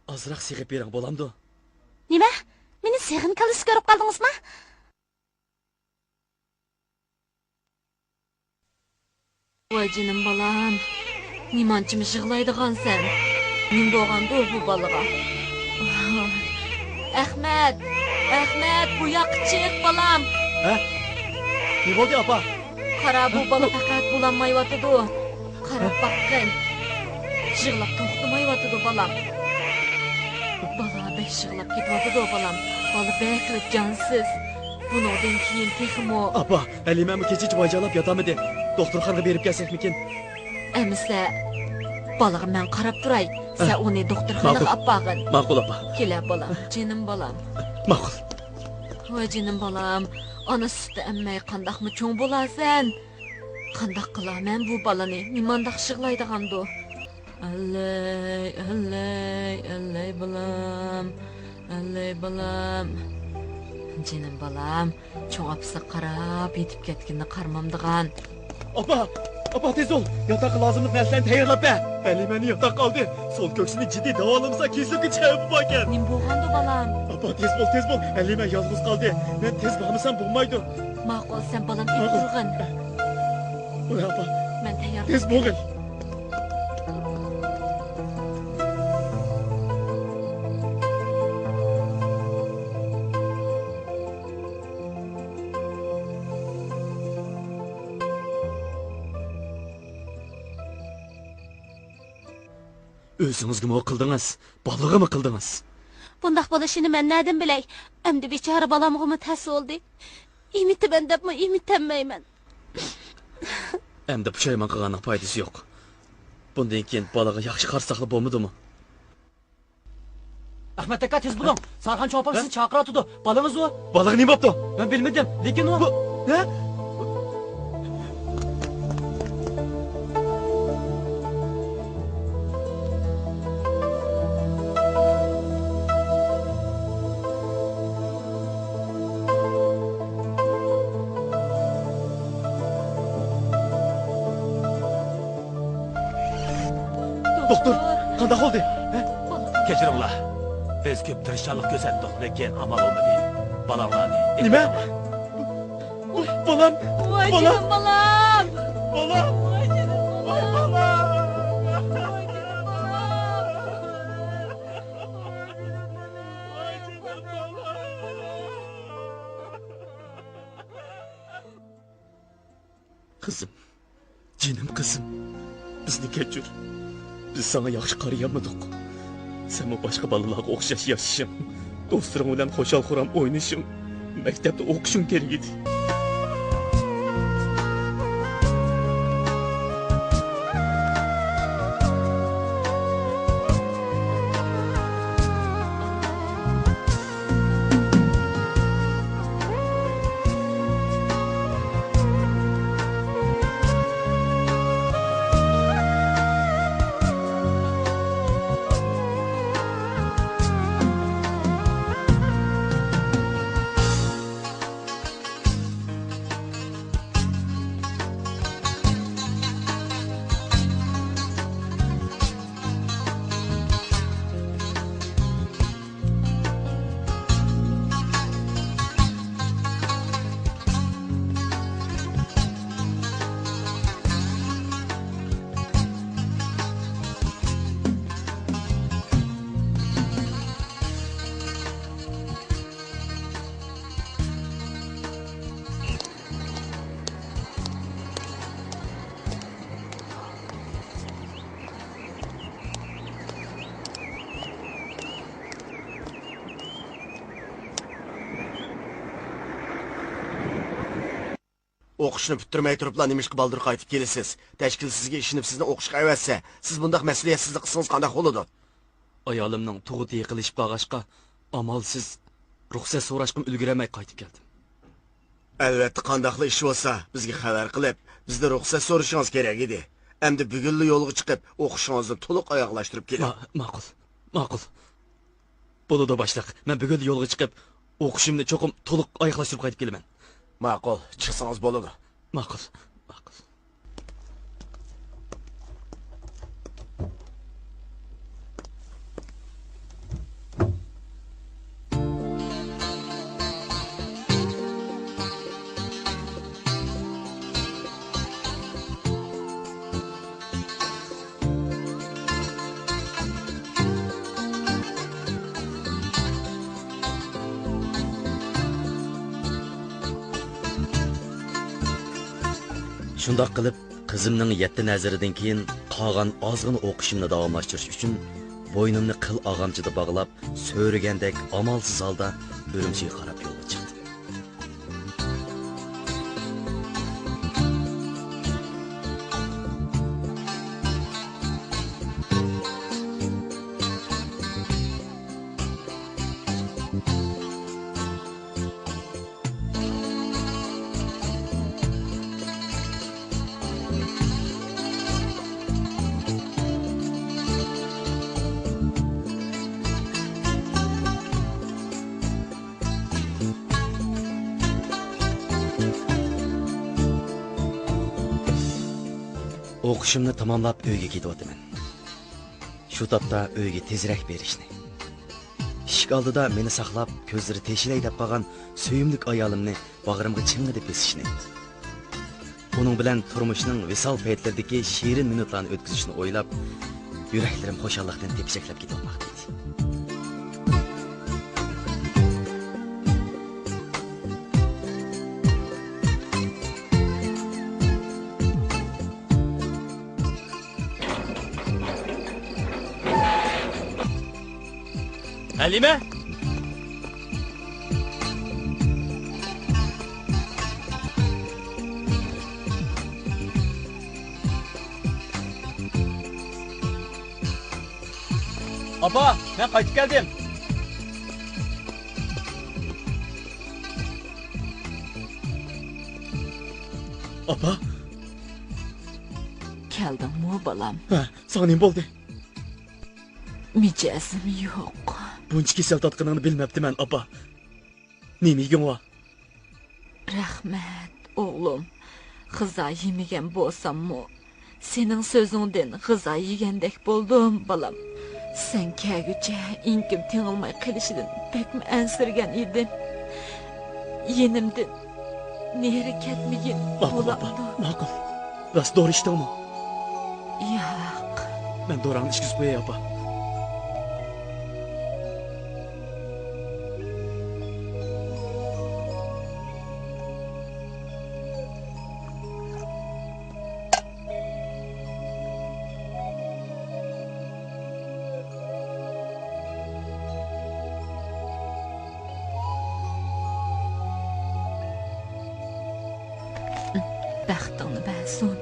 ئازراق سېغىپ بېرىڭ، بولامدۇ؟ نېمە؟ مېنى سېغىن كاللىسى كۆرۈپ قالدىڭىزما؟ ۋاي جېنىم بالام، نېمانچىمۇ يىغلايدىغانسەن؟ نېمە بولغاندۇ بۇ بالىغا؟ ئەخمەت، ئەخمەت، بۇ ياققا چىق، بالام. ھە؟ نېمە بولدى، ئاپا؟ قارا، بۇ بالا پەقەت بولالمايۋاتىدۇ. قاراپ باققىن. يىغلاپ توختىمايۋاتىدۇ، بالام. بالا بەك يىغلاپ كېتىۋاتىدۇ، بالام. بالا بەكلا جانسىز. بۇنىڭدىن كېيىن تېخىمۇ. ئاپا، ھەلىمەمۇ كېچىچە ۋايجانلاپ ياتالمىدى. دوختۇرخانىغا بېرىپ كەلسەكمىكىن؟ ئەمىسە، بالىغا مەن قاراپ تۇراي. سەن ئۇنى دوختۇرخانىغا ئاپارغىن. ماقۇل، ئاپا. كېلە، بالام. جېنىم بالام. ماقۇل. ۋاي جېنىم بالام، ئانا سۈتى ئەممەي قانداقمۇ چوڭ بولارسەن؟ قانداق قىلارمەن بۇ بالىنى؟ نېمانداق يىغلايدىغاندۇ؟ ئەللەي، ئەللەي، ئەللەي بالام، ئەللەي بالام. جېنىم بالام، چوڭ ئاپىسىغا قاراپ يېتىپ كەتكىنىنى قارىمامدىغان. ئاپا! ئاپا، تېز بول! ياتاققا لازىملىق نەرسىلەرنى تەييارلاپ بەر! ھەلىمەنى ياتاققا ئالدى. سول كۆكسىنى جىددىي داۋالىمىسا، كېسىلىگە چىقىپ باركەن. نېمە بولغاندۇ، بالام؟ ئاپا، تېز بول، تېز بول! ھەلىمە يالغۇز قالدى. مەن تېز بارمىسام بولمايدۇ. ماقۇل، سەن بالامنى ئېلىپ تۇرغىن. بولە، ئاپا. مەن تەييار. تېز بولغىن. ئۆزىڭىزگىمۇ قىلدىڭىز، بالىغىمۇ قىلدىڭىز. بۇنداق بولۇشىنى مەن نەدىن بىلەي؟ ئەمدى بىچارە بالامغىمۇ تەس بولدى. ئېمىتىمەن دەپمۇ ئېمىتەلمەيمەن. ئەمدى پۇشايمان قىلغاننىڭ پايدىسى يوق. بۇندىن كېيىن بالىغا ياخشى قارىساقلا بولمىدىمۇ؟ ئەخمەت ئاكا، تېز بولۇڭ! سارخان چوپان سىزنى چاقىرىۋاتىدۇ. بالىڭىز ئۇ. بالىغا نېمە بوپتۇ؟ مەن بىلمىدىم، لېكىن ئۇ. بۇ، ھە؟ دوختۇر، قانداق بولدى؟ ھە؟ كەچۈرۈڭلار. بىز كۆپ تىرىشچانلىق كۆرسەتتۇق، لېكىن ئامال بولمىدى. بالاڭلارنى. نېمە؟ بالام! ۋاي بالام! جېنىم بالام! بالام! ۋاي جېنىم ۋاي بالام! بالام! ۋاي جېنىم بالام! ۋاي جېنىم بالام! قىزىم، جېنىم قىزىم، بىزنى كەچۈر. بىز ساڭا ياخشى قارىيالمىدۇق. سەنمۇ باشقا بالىلارغا ئوخشاش ياشىشىڭ، دوستلىرىڭ بىلەن خۇشال-خۇرام ئوينىشىڭ، مەكتەپتە ئوقۇشۇڭ كېرەك ئىدى. ئوقۇشنى پۈتتۈرمەي تۇرۇپلا نېمىشقا بالدۇر قايتىپ كېلىسىز؟ تەشكىل سىزگە ئىشىنىپ سىزنى ئوقۇشقا ئەۋەتسە، سىز بۇنداق مەسئۇلىيەتسىزلىك قىلسىڭىز قانداق بولىدۇ؟ ئايالىمنىڭ تۇغۇتى يېقىنلىشىپ قالغاچقا، ئامالسىز رۇخسەت سوراشقىمۇ ئۈلگۈرەلمەي قايتىپ كەلدىم. ئەلۋەتتە، قانداقلا ئىش بولسا، بىزگە خەۋەر قىلىپ، بىزدىن رۇخسەت سورىشىڭىز كېرەك ئىدى. ئەمدى بۈگۈنلا يولغا چىقىپ، ئوقۇشىڭىزنى تولۇق ئاياغلاشتۇرۇپ كېلىڭ. ما-، ماقۇل، ماقۇل. بولىدۇ، باشلىق. مەن بۈگۈنلا يولغا چىقىپ، ئوقۇشۇمنى چوقۇم تولۇق ئاياغلاشتۇرۇپ قايتىپ كېلىمەن. ماقۇل، چىقسىڭىز بولىدۇ. ماقۇل، ماقۇل. شۇنداق قىلىپ، قىزىمنىڭ يەتتە نەزىرىدىن كېيىن قالغان ئازغىنە ئوقۇشۇمنى داۋاملاشتۇرۇش ئۈچۈن، بوينۇمنى قىل ئاغامچىدا باغلاپ، سۆرىگەندەك ئامالسىز ھالدا ئۈرۈمچىگە قاراپ يولغا چىقتىم. ئوقۇشۇمنى تاماملاپ ئۆيگە كېتىۋاتىمەن. شۇ تاپتا ئۆيگە تېزرەك بېرىشنى، ئىشىك ئالدىدا مېنى ساقلاپ، كۆزلىرى تېشىلەي دەپ قالغان سۆيۈملۈك ئايالىمنى باغرىمغا چىڭڭىدە بېسىشنى، ئۇنىڭ بىلەن تۇرمۇشنىڭ ۋىسال پەيتلىرىدىكى شېرىن مىنۇتلارنى ئۆتكۈزۈشنى ئويلاپ، يۈرەكلىرىم خۇشاللىقتىن تېپىشەكلەپ كېتىۋاتماقتا ئىدى. ھەلىمە! ئاپا، مەن قايتىپ كەلدىم. ئاپا! كەلدىڭمۇ، بالام؟ ھە، ساڭا نېمە بولدى؟ مىجەزىم يوق. بۇنچە كېسەل تارتقىنىڭنى بىلمەپتىمەن، ئاپا. نېمە يېگىڭ بار؟ رەھمەت، ئوغلۇم. غىزا يېمىگەن بولساممۇ، سېنىڭ سۆزۈڭدىن غىزا يېگەندەك بولدۇم، بالام. سەن كەلگۈچە ئېڭىكىم تېڭىلماي قېلىشىدىن بەكمۇ ئەنسىرىگەن ئىدىم. يېنىمدىن نېرى كەتمىگىن، بولامدۇ؟ ماقۇل. راست دورا ئىچتىڭمۇ؟ ياق. مەن دوراڭنى ئىچكۈزۈپ قوياي، ئاپا. بەختىڭنى بەرسۇن.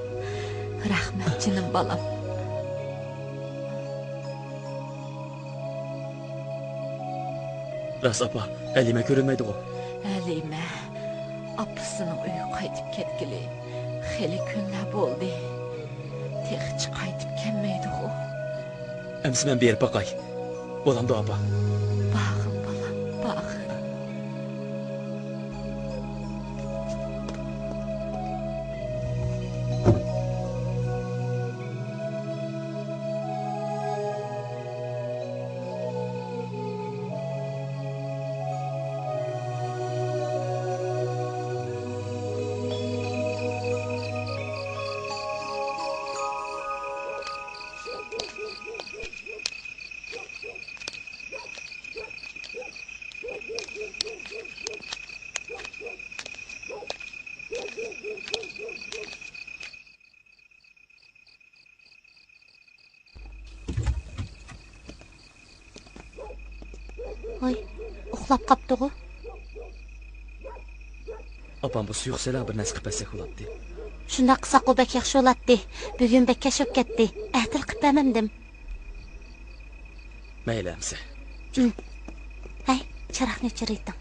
رەھمەت، جېنىم بالام. راست، ئاپا، ھەلىمە كۆرۈنمەيدىغۇ؟ ھەلىمە ئاپىسىنىڭ ئۆيىگە قايتىپ كەتكىلى خېلى كۈنلەر بولدى. تېخىچە قايتىپ كەلمەيدىغۇ؟ ئەمسە مەن بېرىپ باقاي. بولامدۇ، ئاپا؟ بارغىن، بالام، بارغىن. ۋاي، ئۇخلاپ قاپتىغۇ؟ ئاپام بۇ سۇيۇق سەلە بىر نەرسە قىلىپ بەرسەك بولاتتى. شۇنداق قىلساققۇ بەك ياخشى بولاتتى. بۈگۈن بەك كەچ بولۇپ كەتتى. ئەتىلا قىلىپ بەرمەمدىم. مەيلى ئەمسە. ھەي، چىراغنى ئۆچۈرۈۋېتىڭ.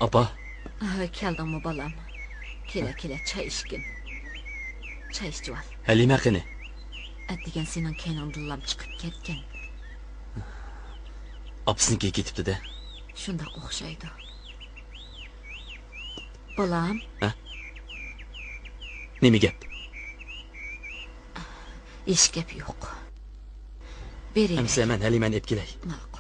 ئاپا. ھە، كەلدىڭمۇ، بالام؟ كېلە، كېلە، چاي ئىچكىن. چاي ئىچىۋال. ھەلىمە قېنى؟ ئەتىگەن سېنىڭ كەينىڭدىنلام چىقىپ كەتكەن. ئاپىسىنىڭكىگە كېتىپتۇ-دە. شۇنداق ئوخشايدۇ. بالام. ھە؟ نېمە گەپ؟ ھېچ گەپ يوق. بېرىۋەر. ئەمسە مەن ھەلىمەنى ئېلىپ كېلەي. ماقۇل.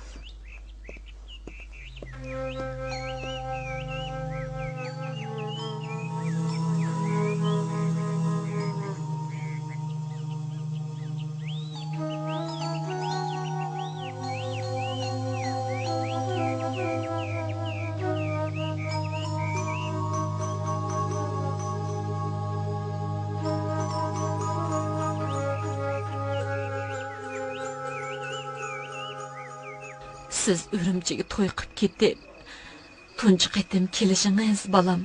سىز ئۈرۈمچىگە توي قىپ كېتىپ، تۇنجى قېتىم كېلىشىڭىز، بالام.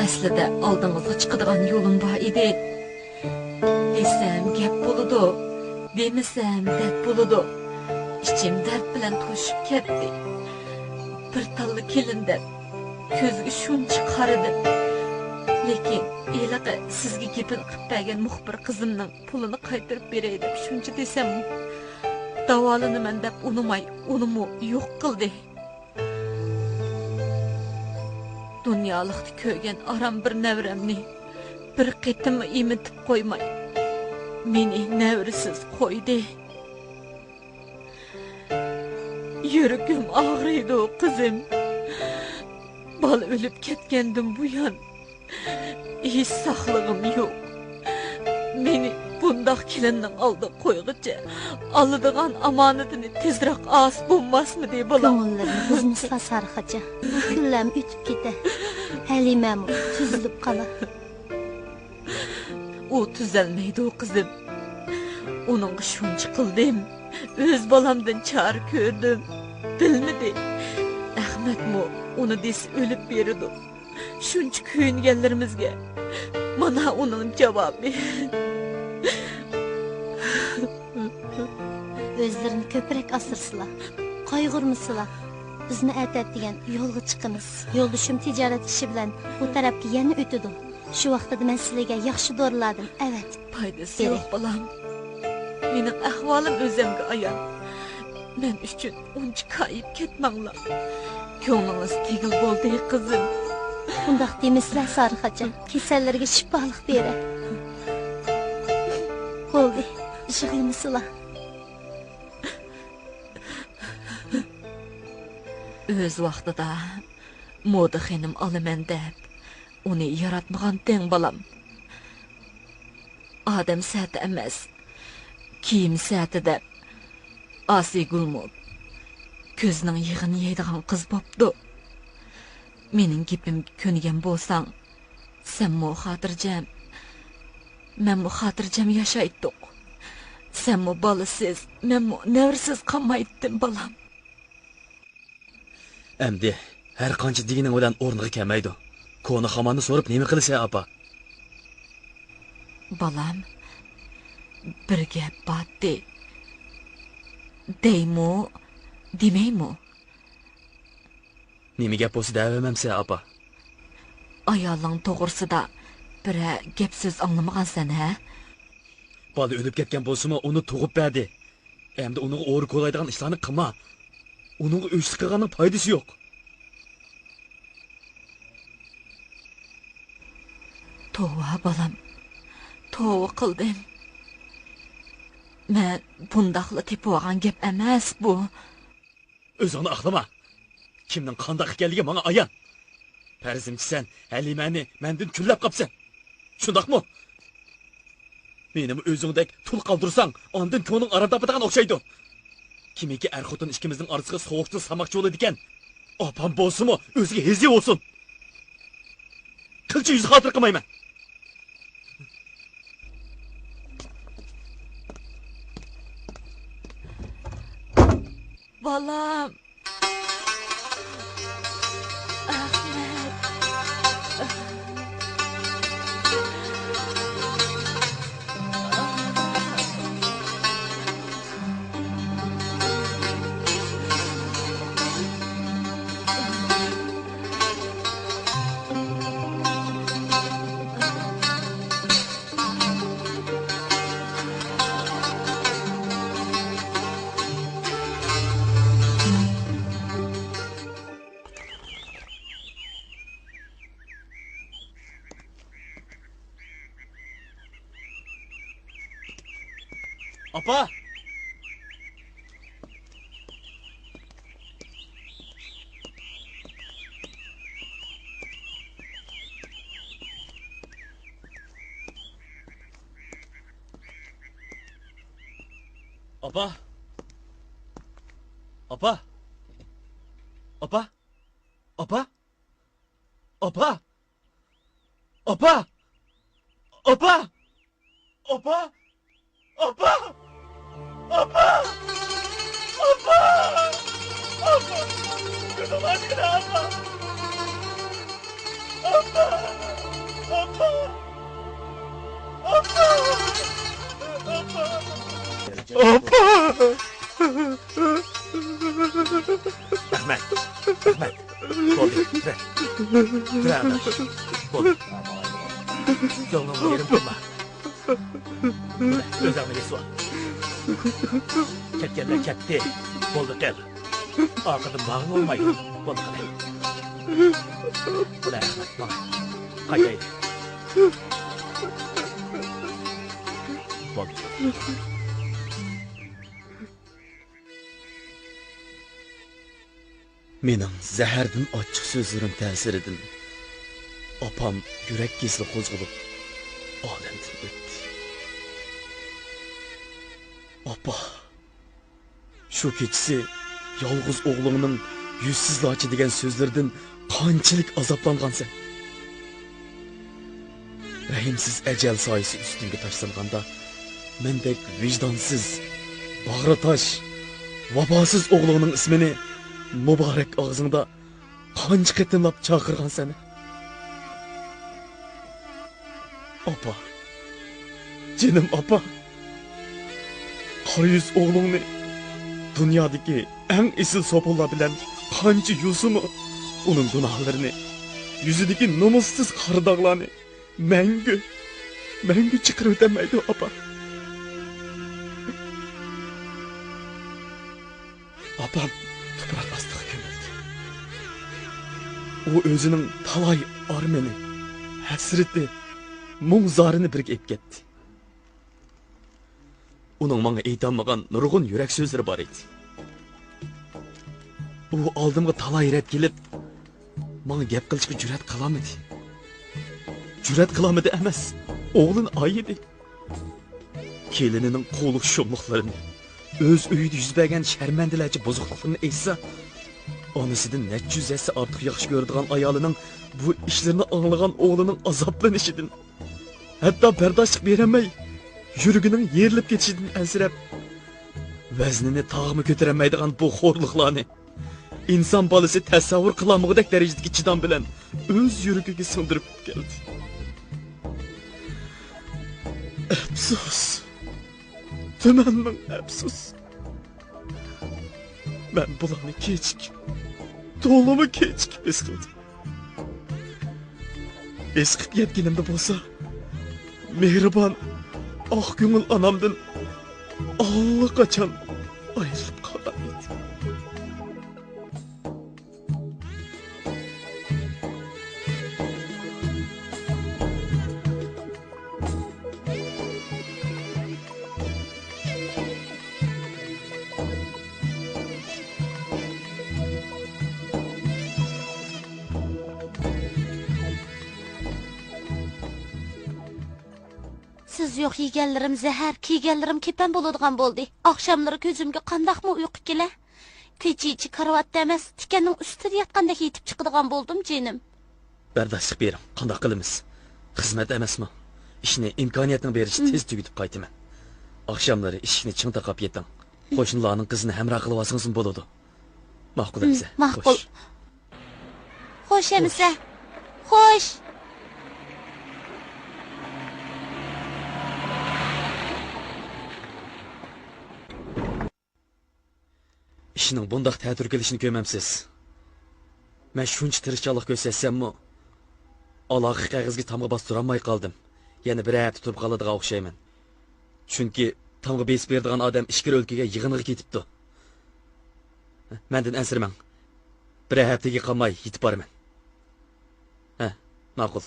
ئەسلىدە ئالدىڭىزغا چىقىدىغان يولۇم بار ئىدى. دېسەم گەپ بولىدۇ، دېمىسەم دەرد بولىدۇ. ئىچىم دەرد بىلەن توشۇپ كەتتى. بىر تاللا كېلىن دەپ كۆزىگە شۇنچە قارىدىم. لېكىن ھېلىقى سىزگە گېپىنى قىپ بەرگەن مۇخبىر قىزىمنىڭ پۇلىنى قايتۇرۇپ بېرەي دەپ شۇنچە دېسەممۇ، داۋالىنىمەن دەپ ئۇنىماي، ئۇنىمۇ يوق قىلدى. دۇنيالىقتا كۆرگەن ئاران بىر نەۋرەمنى بىر قېتىممۇ ئېمىتىپ قويماي، مېنى نەۋرىسىز قويدى. يۈرىكىم ئاغرىيدۇ، قىزىم. بالا ئۆلۈپ كەتكەندىن بۇيان، ھېچ ساقلىقىم يوق. مېنى بۇنداق كېلىننىڭ ئالدىغا قويغۇچە، ئالىدىغان ئامانىتىنى تېزرەك ئالسا بولماسمىدى، بالام؟ كۆڭۈللىرىنى بۇزمىسىلا، سارى خوجا. بۇ كۈنلەرمۇ ئۆتۈپ كېتە. ھەلىمەمۇ تۈزىلىپ قالا. ئۇ تۈزەلمەيدۇ، قىزىم. ئۇنىڭغا شۇنچە قىلدىم. ئۆز بالامدىن چارە كۆردۈم. بىلمىدى. ئەخمەتمۇ ئۇنى دېسە ئۆلۈپ بېرىدۇ. شۇنچە كۆيۈنگەنلىرىمىزگە مانا ئۇنىڭ جاۋابى. ئۆزلىرىنى كۆپرەك ئاسرىسىلا، قايغۇرمىسىلا. بىزمۇ ئەتە ئەتىگەن يولغا چىقىمىز. يولدىشىم تىجارەت ئىشى بىلەن ئۇ تەرەپكە يەنە ئۆتىدۇ. شۇ ۋاقتىدا مەن سىلىگە ياخشى دورىلاردىن ئەۋەتىپ پايدىسى بېرەي. يوق، بالام. مېنىڭ ئەھۋالىم ئۆزۈمگە ئايان. مەن ئۈچۈن ئۇنچە كايىپ كەتمەڭلار. كۆڭلىڭىز تېگىل بولدى، قىزىم. ئۇنداق دېمىسىلە، سارى خوجا. كېسەللەرگە شىپالىق بېرە. بولدى، يىغلىمىسىلا. ئۆز ۋاقتىدا مودا خېنىم ئالىمەن دەپ، ئۇنى ياراتمىغانتىڭ، بالام. ئادەم سەتى ئەمەس، كىيىم سەتى دەپ، ئاسىيگۈلمۇ كۆزنىڭ يېغىنى يەيدىغان قىز بوپتۇ. مېنىڭ گېپىمگە كۆنگەن بولساڭ، سەنمۇ خاتىرجەم، مەنمۇ خاتىرجەم ياشايتتۇق. سەنمۇ بالىسىز، مەنمۇ نەۋرىسىز قالمايتتىم، بالام. ئەمدى ھەر قانچە دېگىنىڭ بىلەن ئورنىغا كەلمەيدۇ. كونا خاماننى سورۇپ نېمە قىلىسەن، ئاپا؟ بالام، بىر گەپ بارتتى. دەيمۇ، دېمەيمۇ؟ نېمە گەپ بولسا دەۋەرمەمسەن، ئاپا؟ ئايالىڭ توغرىسىدا بىرەر گەپ سۆز ئاڭلىمىغانسەن، ھە؟ بالا ئۆلۈپ كەتكەن بولسىمۇ، ئۇنى تۇغۇپ بەردى. ئەمدى ئۇنىڭغا ئورا كولايدىغان ئىشلارنى قىلما. ئۇنىڭغا ئۆچلۈك قىلغاننىڭ پايدىسى يوق. توۋا، بالام. توۋا قىلدىم. مەن بۇنداقلا تېپىۋالغان گەپ ئەمەس بۇ. ئۆزۈڭنى ئاقلىما. كىمنىڭ قانداق ئىكەنلىكى ماڭا ئايان. پەرىزىمچە سەن ھەلىمەنى مەندىن كۈنلەپ قاپسەن. شۇنداقمۇ؟ مېنىمۇ ئۆزۈڭدەك تۇل قالدۇرساڭ، ئاندىن كۆڭلۈڭ ئارام تاپىدىغان ئوخشايدۇ. كىمكى ئەر-خوتۇن ئىككىمىزنىڭ ئارىسىغا سوغۇقچىلىق سالماقچى بولىدىكەن. ئاپام بولسىمۇ ئۆزىگە ھېزى بولسۇن. قىلچە يۈز خاتىرە قىلمايمەن. بالام. ئەخمەت. ئاپا! ئاپا! ئاپا! ئاپا! ئاپا! ئاپا! ئاپا! ئاپا! ئاپا! ئاپا! ئاپا! ئاپا! ئاپا! كۆزۈڭ ئاچقىنا، ئاپا! ئاپا! ئاپا! ئاپا! ئاپا! ئاپا! رەھمەت. رەھمەت. بولدى، كىرە. كىرە، ئاداش. بولدى. كۆڭلۈڭنى يېرىم قىلما. ئۆزۈڭنى ئېسىۋال. كەتكەنلەر كەتتى. بولدى، قىل. ئارقىدىن بارغىلى بولمايدۇ. بولدى، قىل. بولە، رەھمەت، ماڭا. قايتايلى. بولدى. مېنىڭ زەھەردىن ئاچچىق سۆزلىرىم تەسىرىدىن ئاپام يۈرەك كېسىلى قوزغىلىپ، ئالەمدىن ئۆتتى. ئاپا، شۇ كېچىسى يالغۇز ئوغلۇڭنىڭ يۈزسىز لاچا دېگەن سۆزلىرىدىن قانچىلىك ئازابلانغانسەن؟ رەھىمسىز ئەجەل سايىسى ئۈستۈڭگە تاشلانغاندا، مەندەك ۋىجدانسىز، باغرى تاش، ۋاپاسىز ئوغلۇڭنىڭ ئىسمىنى مۇبارەك ئاغزىڭدا قانچە قېتىملاپ چاقىرغانسەن؟ ئاپا، جېنىم ئاپا! قارا يۈز ئوغلۇڭنى دۇنيادىكى ئەڭ ئېسىل سوپۇنلار بىلەن قانچە يۇسىمۇ، ئۇنىڭ گۇناھلىرىنى، يۈزىدىكى نومۇسسىز قارا داغلارنى مەڭگۈ، مەڭگۈ چىقىرىۋېتەلمەيدۇ، ئاپا. ئاپام تۇپراق ئاستىغا كۆمۈلدى. ئۇ ئۆزىنىڭ تالاي ئارمىنى، ھەسرىتى، مۇڭ-زارىنى بىرگە ئېلىپ كەتتى. ئۇنىڭ ماڭا ئېيتالمىغان نۇرغۇن يۈرەك سۆزلىرى بار ئىدى. ئۇ ئالدىمغا تالاي رەت كېلىپ، ماڭا گەپ قىلىشقا جۈرئەت قىلالمىدى. جۈرئەت قىلالمىدى ئەمەس، ئوغلىنى ئايىدى. كېلىنىنىڭ قۇۋلۇق-شۇملۇقلىرىنى، ئۆز ئۆيىدە يۈز بەرگەن شەرمەندىلەرچە بۇزۇقلۇقلىرىنى ئېيتسا، ئانىسىدىن نەچچە يۈز ھەسسە ئارتۇق ياخشى كۆرىدىغان ئايالىنىڭ بۇ ئىشلىرىنى ئاڭلىغان ئوغلىنىڭ ئازابلىنىشىدىن، ھەتتا بەرداشلىق بېرەلمەي، يۈرىكىنىڭ يېرىلىپ كېتىشىدىن ئەنسىرەپ، ۋەزنىنى تاغمۇ كۆتۈرەلمەيدىغان بۇ خورلۇقلارنى ئىنسان بالىسى تەسەۋۋۇر قىلالمىغۇدەك دەرىجىدىكى چىدام بىلەن ئۆز يۈرىكىگە سىڭدۈرۈپ كەلدى. ئەپسۇس! تۈمەن مىڭ ئەپسۇس! مەن بۇلارنى كېچىكىپ، تولىمۇ كېچىكىپ ھېس قىلدىم. ھېس قىلىپ يەتكىنىمدە بولسا، مېھرىبان، ئاق كۆڭۈل ئانامدىن ئاللىقاچان ئايرىلىپ قالغان ئىدىم. سىز يوق يېگەنلىرىم زەھەر، كىيگەنلىرىم كېپەن بولىدىغان بولدى. ئاخشاملىرى كۆزۈمگە قانداقمۇ ئۇيقۇ كېلە؟ كېچىچە كارىۋاتتا ئەمەس، تىكەننىڭ ئۈستىدە ياتقاندەك يېتىپ چىقىدىغان بولدۇم، جېنىم. بەرداشلىق بېرىڭ، قانداق قىلىمىز؟ خىزمەت ئەمەسمۇ؟ ئىشنى ئىمكانىيەتنىڭ بېرىشىچە تېز تۈگىتىپ قايتىمەن. ئاخشاملىرى ئىشىكنى چىڭ تاقاپ يېتىڭ. قوشنىلارنىڭ قىزىنى ھەمراھ قىلىۋالسىڭىزمۇ بولىدۇ. ماقۇل ئەمىسە. ماقۇل. خوش. خوش ئەمىسە. خوش. ئىشنىڭ بۇنداق تەتۈر كېلىشىنى كۆرمەمسىز؟ مەن شۇنچە تىرىشچانلىق كۆرسەتسەممۇ، ئالاقە قەغىزىگە تامغا باستۇرالماي قالدىم. يەنە بىرەر ھەپتە تۇرۇپ قالىدىغان ئوخشايمەن. چۈنكى تامغا بېسىپ بېرىدىغان ئادەم ئىچكىرى ئۆلكىگە يىغىنغا كېتىپتۇ. مەندىن ئەنسىرىمەڭ. بىرەر ھەپتىگە قالماي يېتىپ بارىمەن. ھە، ماقۇل.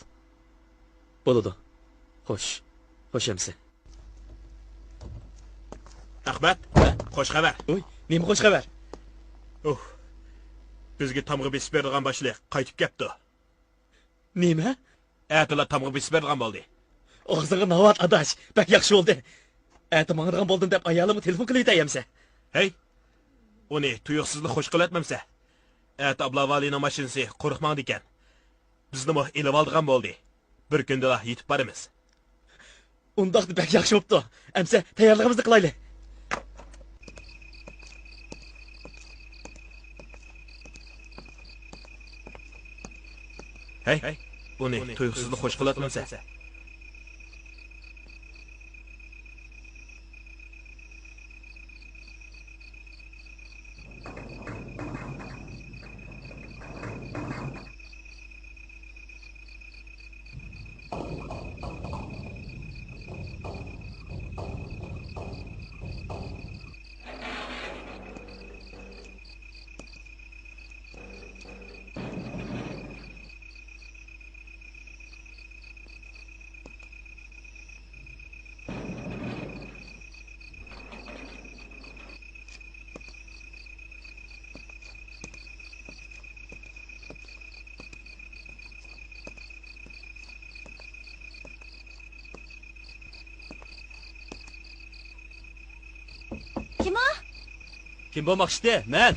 بولىدۇ. خوش. خوش ئەمىسە. بات، خوش خەۋەر. ئۇي، نېمە خوش خەۋەر؟ ئۇھ، بىزگە تامغا بېسىپ بېرىدىغان باشلىق قايتىپ كەپتۇ. نېمە؟ ئەتىلا تامغا بېسىپ بېرىدىغان بولدى. ئاغزىڭغا ناۋات، ئاداش. بەك ياخشى بولدى. ئەتە ماڭىدىغان بولدۇم دەپ ئايالىمغا تېلېفون قىلىۋېتەي ئەمسە. ھەي، ئۇنى تۇيۇقسىزلا خوش قىلىۋەتمەمسە. ئەتە ئابلاۋالىنىڭ ماشىنىسى قۇرۇق ماڭىدىكەن. بىزنىمۇ ئېلىۋالىدىغان بولدى. بىر كۈندىلا يېتىپ بارىمىز. ئۇنداقتا بەك ياخشى بوپتۇ. ئەمسە تەييارلىقىمىزنى قىلايلى. ھەي، ئۇنى تۇيۇقسىزلا خوش قىلىۋەتمەمسە. كىم ئۇ؟ كىم بولماقچىدى؟ مەن.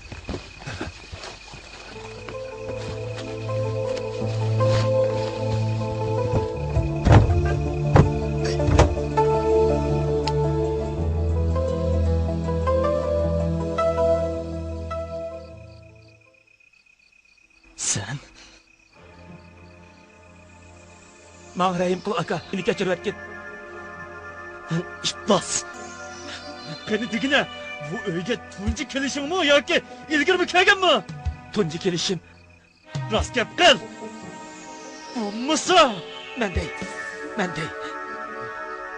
سەن؟ ماڭا رەھىم قىل، ئاكا. مېنى كەچۈرۈۋەتكىن. ئىپلاس! قېنى دېگىنە، بۇ ئۆيگە تۇنجى كېلىشىڭمۇ ياكى ئىلگىرىمۇ كەلگەنمۇ؟ تۇنجى كېلىشىم. راست گەپ قىل! بولمىسا! مەن دەي، مەن دەي،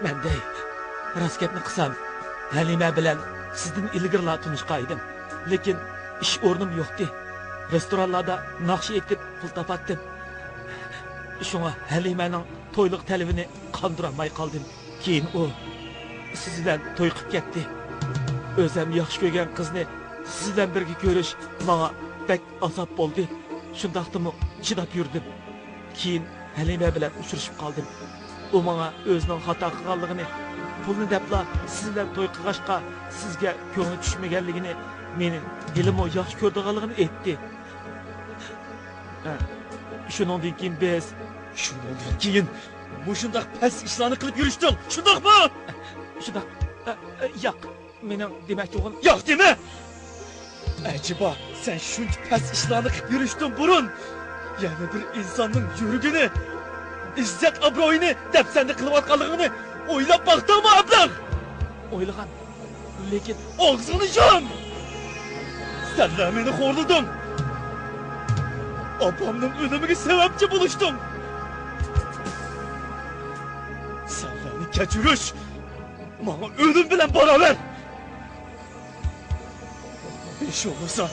مەن دەي. راست گەپنى قىلسام، ھەلىمە بىلەن سىزدىن ئىلگىرىلا تونۇشقان ئىدىم. لېكىن ئىش ئورنۇم يوقتى. رېستورانلاردا ناخشا ئېيتىپ پۇل تاپاتتىم. شۇڭا ھەلىمەنىڭ تويلۇق تەلىپىنى قاندۇرالماي قالدىم. كېيىن ئۇ سىز بىلەن توي قىلىپ كەتتى. ئۆزۈم ياخشى كۆرگەن قىزنى سىز بىلەن بىرگە كۆرۈش ماڭا بەك ئازاب بولدى. شۇنداقتىمۇ چىداپ يۈردۈم. كېيىن ھەلىمە بىلەن ئۇچرىشىپ قالدىم. ئۇ ماڭا ئۆزىنىڭ خاتا قىلغانلىقىنى، پۇلنى دەپلا سىز بىلەن توي قىلغاچقا سىزگە كۆڭلى چۈشمىگەنلىكىنى، مېنى ھېلىمۇ ياخشى كۆرىدىغانلىقىنى ئېيتتى. ھە، شۇنىڭدىن كېيىن بىز. شۇنىڭدىن كېيىن مۇشۇنداق پەس ئىشلارنى قىلىپ يۈرۈشتۈڭ، شۇنداقمۇ؟ شۇنداق. ئە، ئە، ياق، مېنىڭ دېمەكچى بولغىنىم. ياق دېمە! ئەجەبا، سەن شۇنچە پەس ئىشلارنى قىلىپ يۈرۈشتىن بۇرۇن، يەنە بىر ئىنساننىڭ يۈرىكىنى، ئىززەت-ئابرۇيىنى دەپسەندە قىلىۋاتقانلىقىڭنى ئويلاپ باقتىڭمۇ، ئەبلەخ؟ ئويلىغان. لېكىن ئاغزىڭنى يۇم! سەنلەر مېنى خورلىدىڭ! ئاپامنىڭ ئۆلۈمىگە سەۋەبچى بولۇشتۇڭ! سەنلەرنى كەچۈرۈش ماڭا ئۆلۈم بىلەن باراۋەر! ھېچ بولمىسا،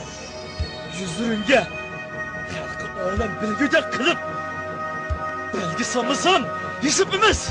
يۈزلىرىڭگە خەلقى ئالەم بىلگۈدەك قىلىپ بەلگە سالمىسام، ھېساب ئەمەس!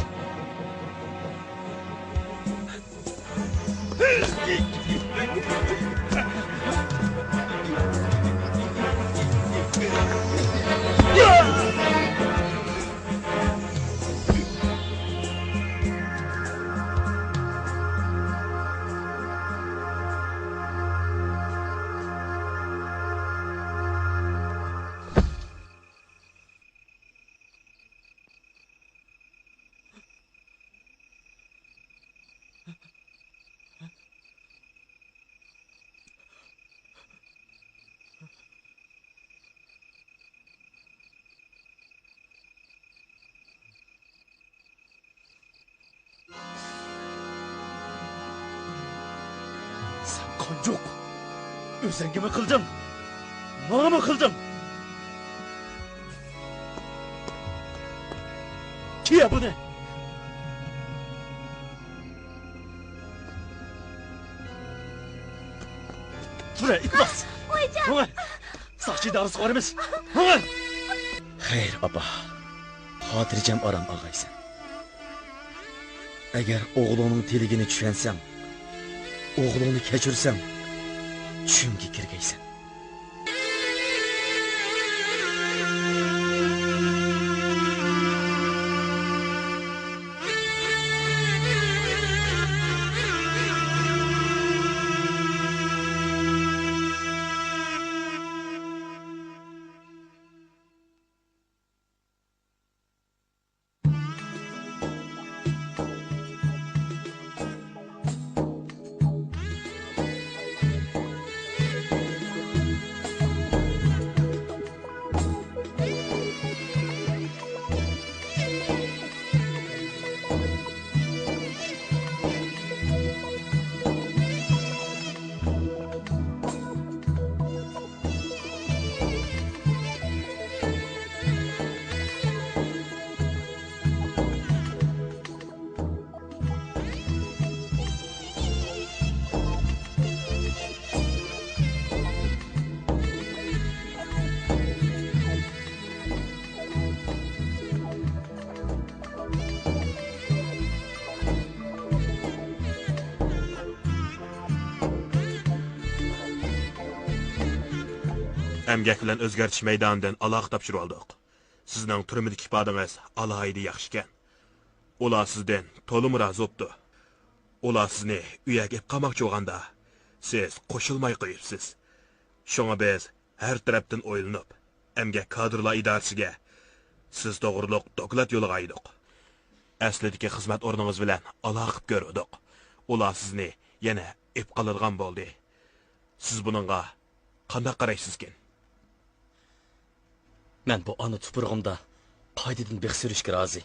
سەن قانجۇق! ئۆزۈڭگىمۇ قىلدىڭ، ماڭىمۇ قىلدىڭ! كىيە بۇنى! تۇرە، ئىپلاس! ۋايجان! ماڭا! ساقچى ئىدارىسىغا بارىمىز! ماڭا! خەير، ئاپا. خاتىرجەم ئارام ئالغايسەن. ئەگەر ئوغلۇڭنىڭ تىلىكىنى چۈشەنسەڭ، ئوغلۇڭنى كەچۈرسەڭ، چۈشۈمگە كىرگەيسەن. ئەمگەك بىلەن ئۆزگەرتىش مەيدانىدىن ئالاقە تاپشۇرۇۋالدۇق. سىزنىڭ تۈرمىدىكى ئىپادىڭىز ئالاھىدە ياخشىكەن. ئۇلار سىزدىن تولىمۇ رازى بوپتۇ. ئۇلار سىزنى ئۆيگە ئېلىپ قالماقچى بولغاندا، سىز قوشۇلماي قويۇپسىز. شۇڭا بىز ھەر تەرەپتىن ئويلىنىپ، ئەمگەك كادىرلار ئىدارىسىگە سىز توغرۇلۇق دوكلات يوللىغانىدۇق. ئەسلىدىكى خىزمەت ئورنىڭىز بىلەن ئالاقە قىلىپ كۆرۈۋىدۇق. ئۇلار سىزنى يەنە ئېلىپ قالىدىغان بولدى. سىز بۇنىڭغا قانداق قارايسىزكىن؟ مەن بۇ ئانا تۇپرىقىمدا قايتىدىن بىخ سۈرۈشكە رازى.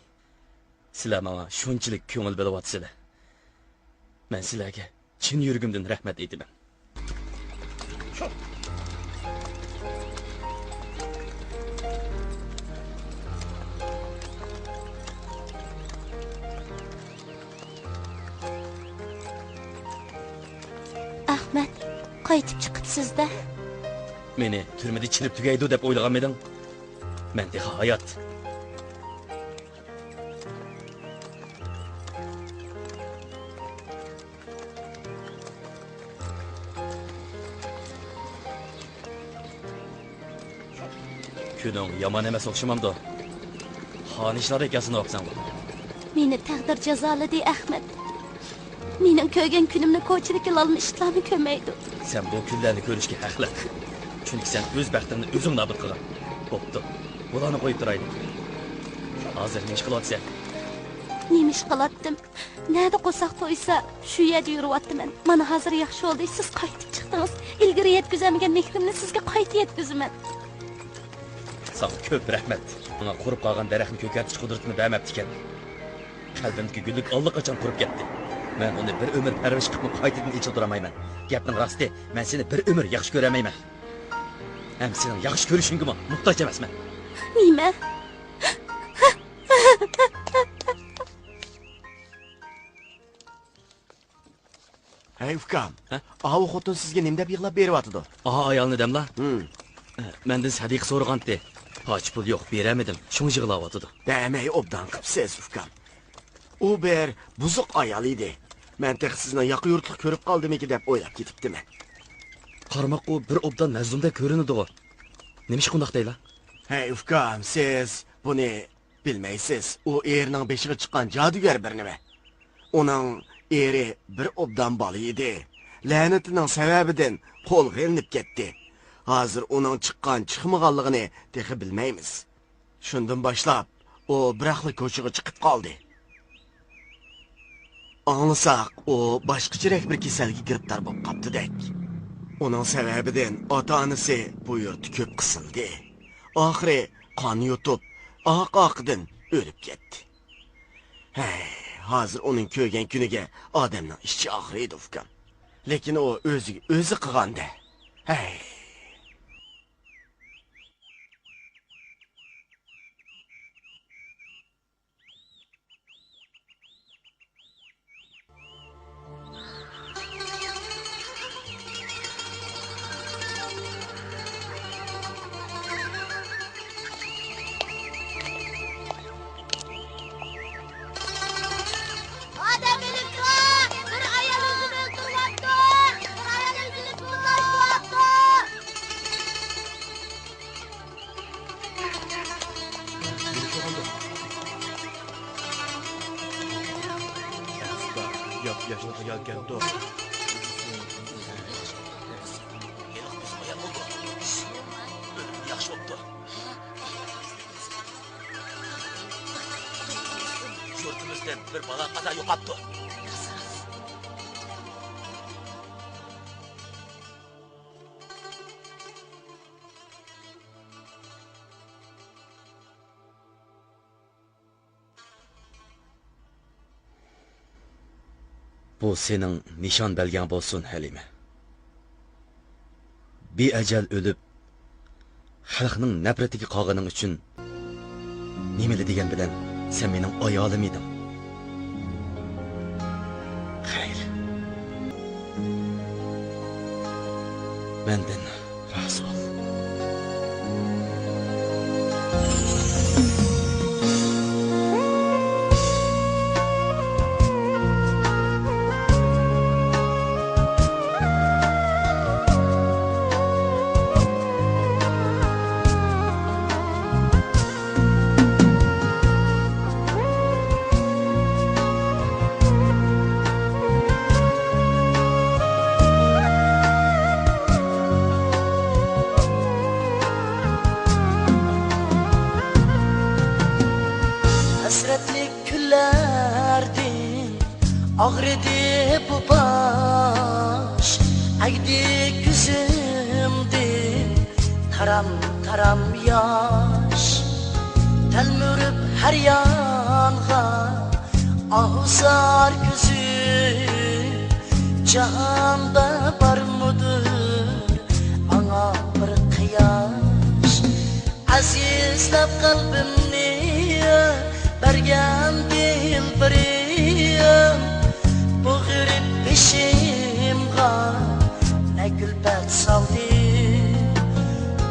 سىلەر ماڭا شۇنچىلىك كۆڭۈل بۆلۈۋاتىسىلەر. مەن سىلەرگە چىن يۈرىكىمدىن رەھمەت ئېيتىمەن. ئەخمەت، قايتىپ چىقىپسىز-دە. مېنى تۈرمىدە چىرىپ تۈگەيدۇ دەپ ئويلىغانمىدىڭ؟ مەن تېخى ھايات. كۈنۈڭ يامان ئەمەس ئوخشىمامدۇ؟ خانىشلار ھېكايىسىنى ئوقۇساڭغۇ. مېنى تەقدىر جازالىدى، ئەخمەت. مېنىڭ كۆرگەن كۈنۈمنى كوچىدىكى لالما ئىتلارمۇ كۆرمەيدۇ. سەن بۇ كۈنلەرنى كۆرۈشكە ھەقلىق. چۈنكى سەن ئۆز بەختىڭنى ئۆزۈڭ نابۇت قىلغان. بوپتۇ. بۇلارنى قويۇپ تۇرايلى. ھازىر نېمە ئىش قىلىۋاتىسەن؟ نېمە ئىش قىلاتتىم؟ نەدە قورساق تويسا، شۇ يەردە يۈرۈۋاتىمەن. مانا ھازىر ياخشى بولدى، سىز قايتىپ چىقتىڭىز. ئىلگىرى يەتكۈزەلمىگەن مېھرىمنى سىزگە قايتا يەتكۈزىمەن. ساڭا كۆپ رەھمەت. ماڭا قۇرۇپ قالغان دەرەخنى كۆكەرتىش قۇدرىتىنى بەرمەپتىكەن. قەلبىمدىكى گۈللۈك ئاللىقاچان قۇرۇپ كەتتى. مەن ئۇنى بىر ئۆمۈر پەرۋىش قىلىپمۇ قايتىدىن ئېچىلدۇرالمايمەن. گەپنىڭ راستى، مەن سېنى بىر ئۆمۈر ياخشى كۆرەلمەيمەن. ھەم سېنىڭ ياخشى كۆرۈشۈڭگىمۇ موھتاج ئەمەسمەن. نېمە؟ ھەي، ئۇكام. ھە؟ ئاۋۇ خوتۇن سىزگە نېمە دەپ يىغلاپ بېرىۋاتىدۇ؟ ئاۋۇ ئايالنى دەملا؟ ھىم. مەندىن سەدىقە سورىغانتى. پاچە پۇل يوق، بېرەلمىدىم. شۇڭا يىغلاۋاتىدۇ. دەمەي ئوبدان قىپسىز، ئۇكام. ئۇ بىر بۇزۇق ئايال ئىدى. مەن تېخى سىزنىڭ ياقا يۇرتلۇق كۆرۈپ قالدىمىكىن دەپ ئويلاپ كېتىپتىمەن. قارىماققا ئۇ بىر ئوبدان مەزلۇمدەك كۆرۈنىدىغۇ. نېمىشقا ئۇنداق دەيلا؟ ھەي، ئۇكام، سىز بۇنى بىلمەيسىز، ئۇ ئېرىنىڭ بېشىغا چىققان جادۇگەر بىر نېمە. ئۇنىڭ ئېرى بىر ئوبدان بالا ئىدى. لەنىتىنىڭ سەۋەبىدىن قولغا ئېلىنىپ كەتتى. ھازىر ئۇنىڭ چىققان چىقمىغانلىقىنى تېخى بىلمەيمىز. شۇندىن باشلاپ ئۇ بىراقلا كوچىغا چىقىپ قالدى. ئاڭلىساق، ئۇ باشقىچىرەك بىر كېسەلگە گىرىپتار بولۇپ قاپتىدەك. ئۇنىڭ سەۋەبىدىن ئاتا-ئانىسى بۇ يۇرتتا كۆپ قىسىلدى. ئاخىرى قان يۇتۇپ، ئاق-ئاقىدىن ئۆلۈپ كەتتى. ھەي، ھازىر ئۇنىڭ كۆرگەن كۈنىگە ئادەمنىڭ ئىچى ئاغرىيدۇ، ئۇكام. لېكىن ئۇ ئۆزىگە ئۆزى قىلغان-دە. ھەي. ئادەم ئۆلۈپتۇ! بىر ئايال ئۆزىنى ئۆلتۈرۈۋاپتۇ! ياشلىق ئايالكەنتۇ. ھېلىقى بىزمۇ ئايال بولدى. ئۆلۈم ياخشى بوپتۇ. يۇرتىمىزدىن بىر بالا-قازا يوقاپتۇ. بۇ سېنىڭ نىشان بەلگەڭ بولسۇن، ھەلىمە. بىئەجەل ئۆلۈپ، خەلقنىڭ نەپرىتىگە قالغىنىڭ ئۈچۈن نېمىلا دېگەن بىلەن سەن مېنىڭ ئايالىم ئىدىڭ. خەير. مەندىن رازى بول. ھەسرەتلىك كۈنلەردىن ئاغرىدى بۇ باش، ئەگدى كۆزۈمدىن تارام-تارام ياش. تەلمۈرۈپ ھەر يانغا ئاھۇزار كۆزۈم، جاھاندا بارمىدۇر ئاڭا بىر قىياش؟ ئەزىزلەپ قەلبىمنى بەرگەن دىلبىرىم، بۇ غېرىب بېشىمغا نە كۈلپەت سالدى.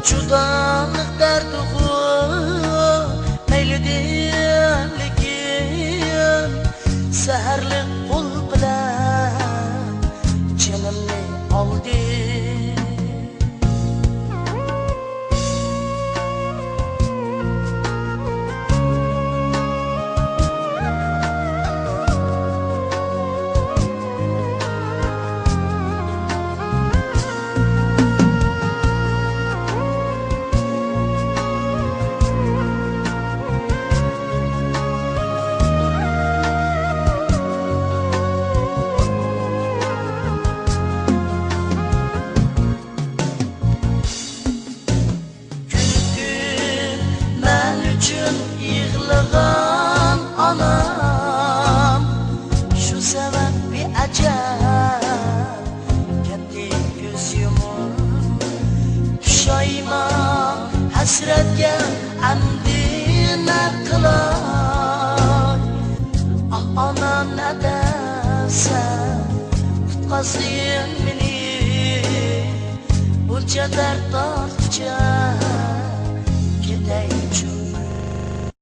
جۇدالىق دەردىغۇ مەيلىدىن لېكىن، سەھەرلىك قول بىلەن جېنىمنى ئالدى. كۈنۈگۈن مەن ئۈچۈن يىغلىغان ئانام، شۇ سەۋەب بىئەجەل كەتتى كۆز يۇمۇپ. پۇشايمان ھەسرەتكە ئەمدى نە قىلاي؟ ئاھ ئانا، نەدە سەن قۇتقازغىن مېنى، بۇنچە دەرد تارتقۇچە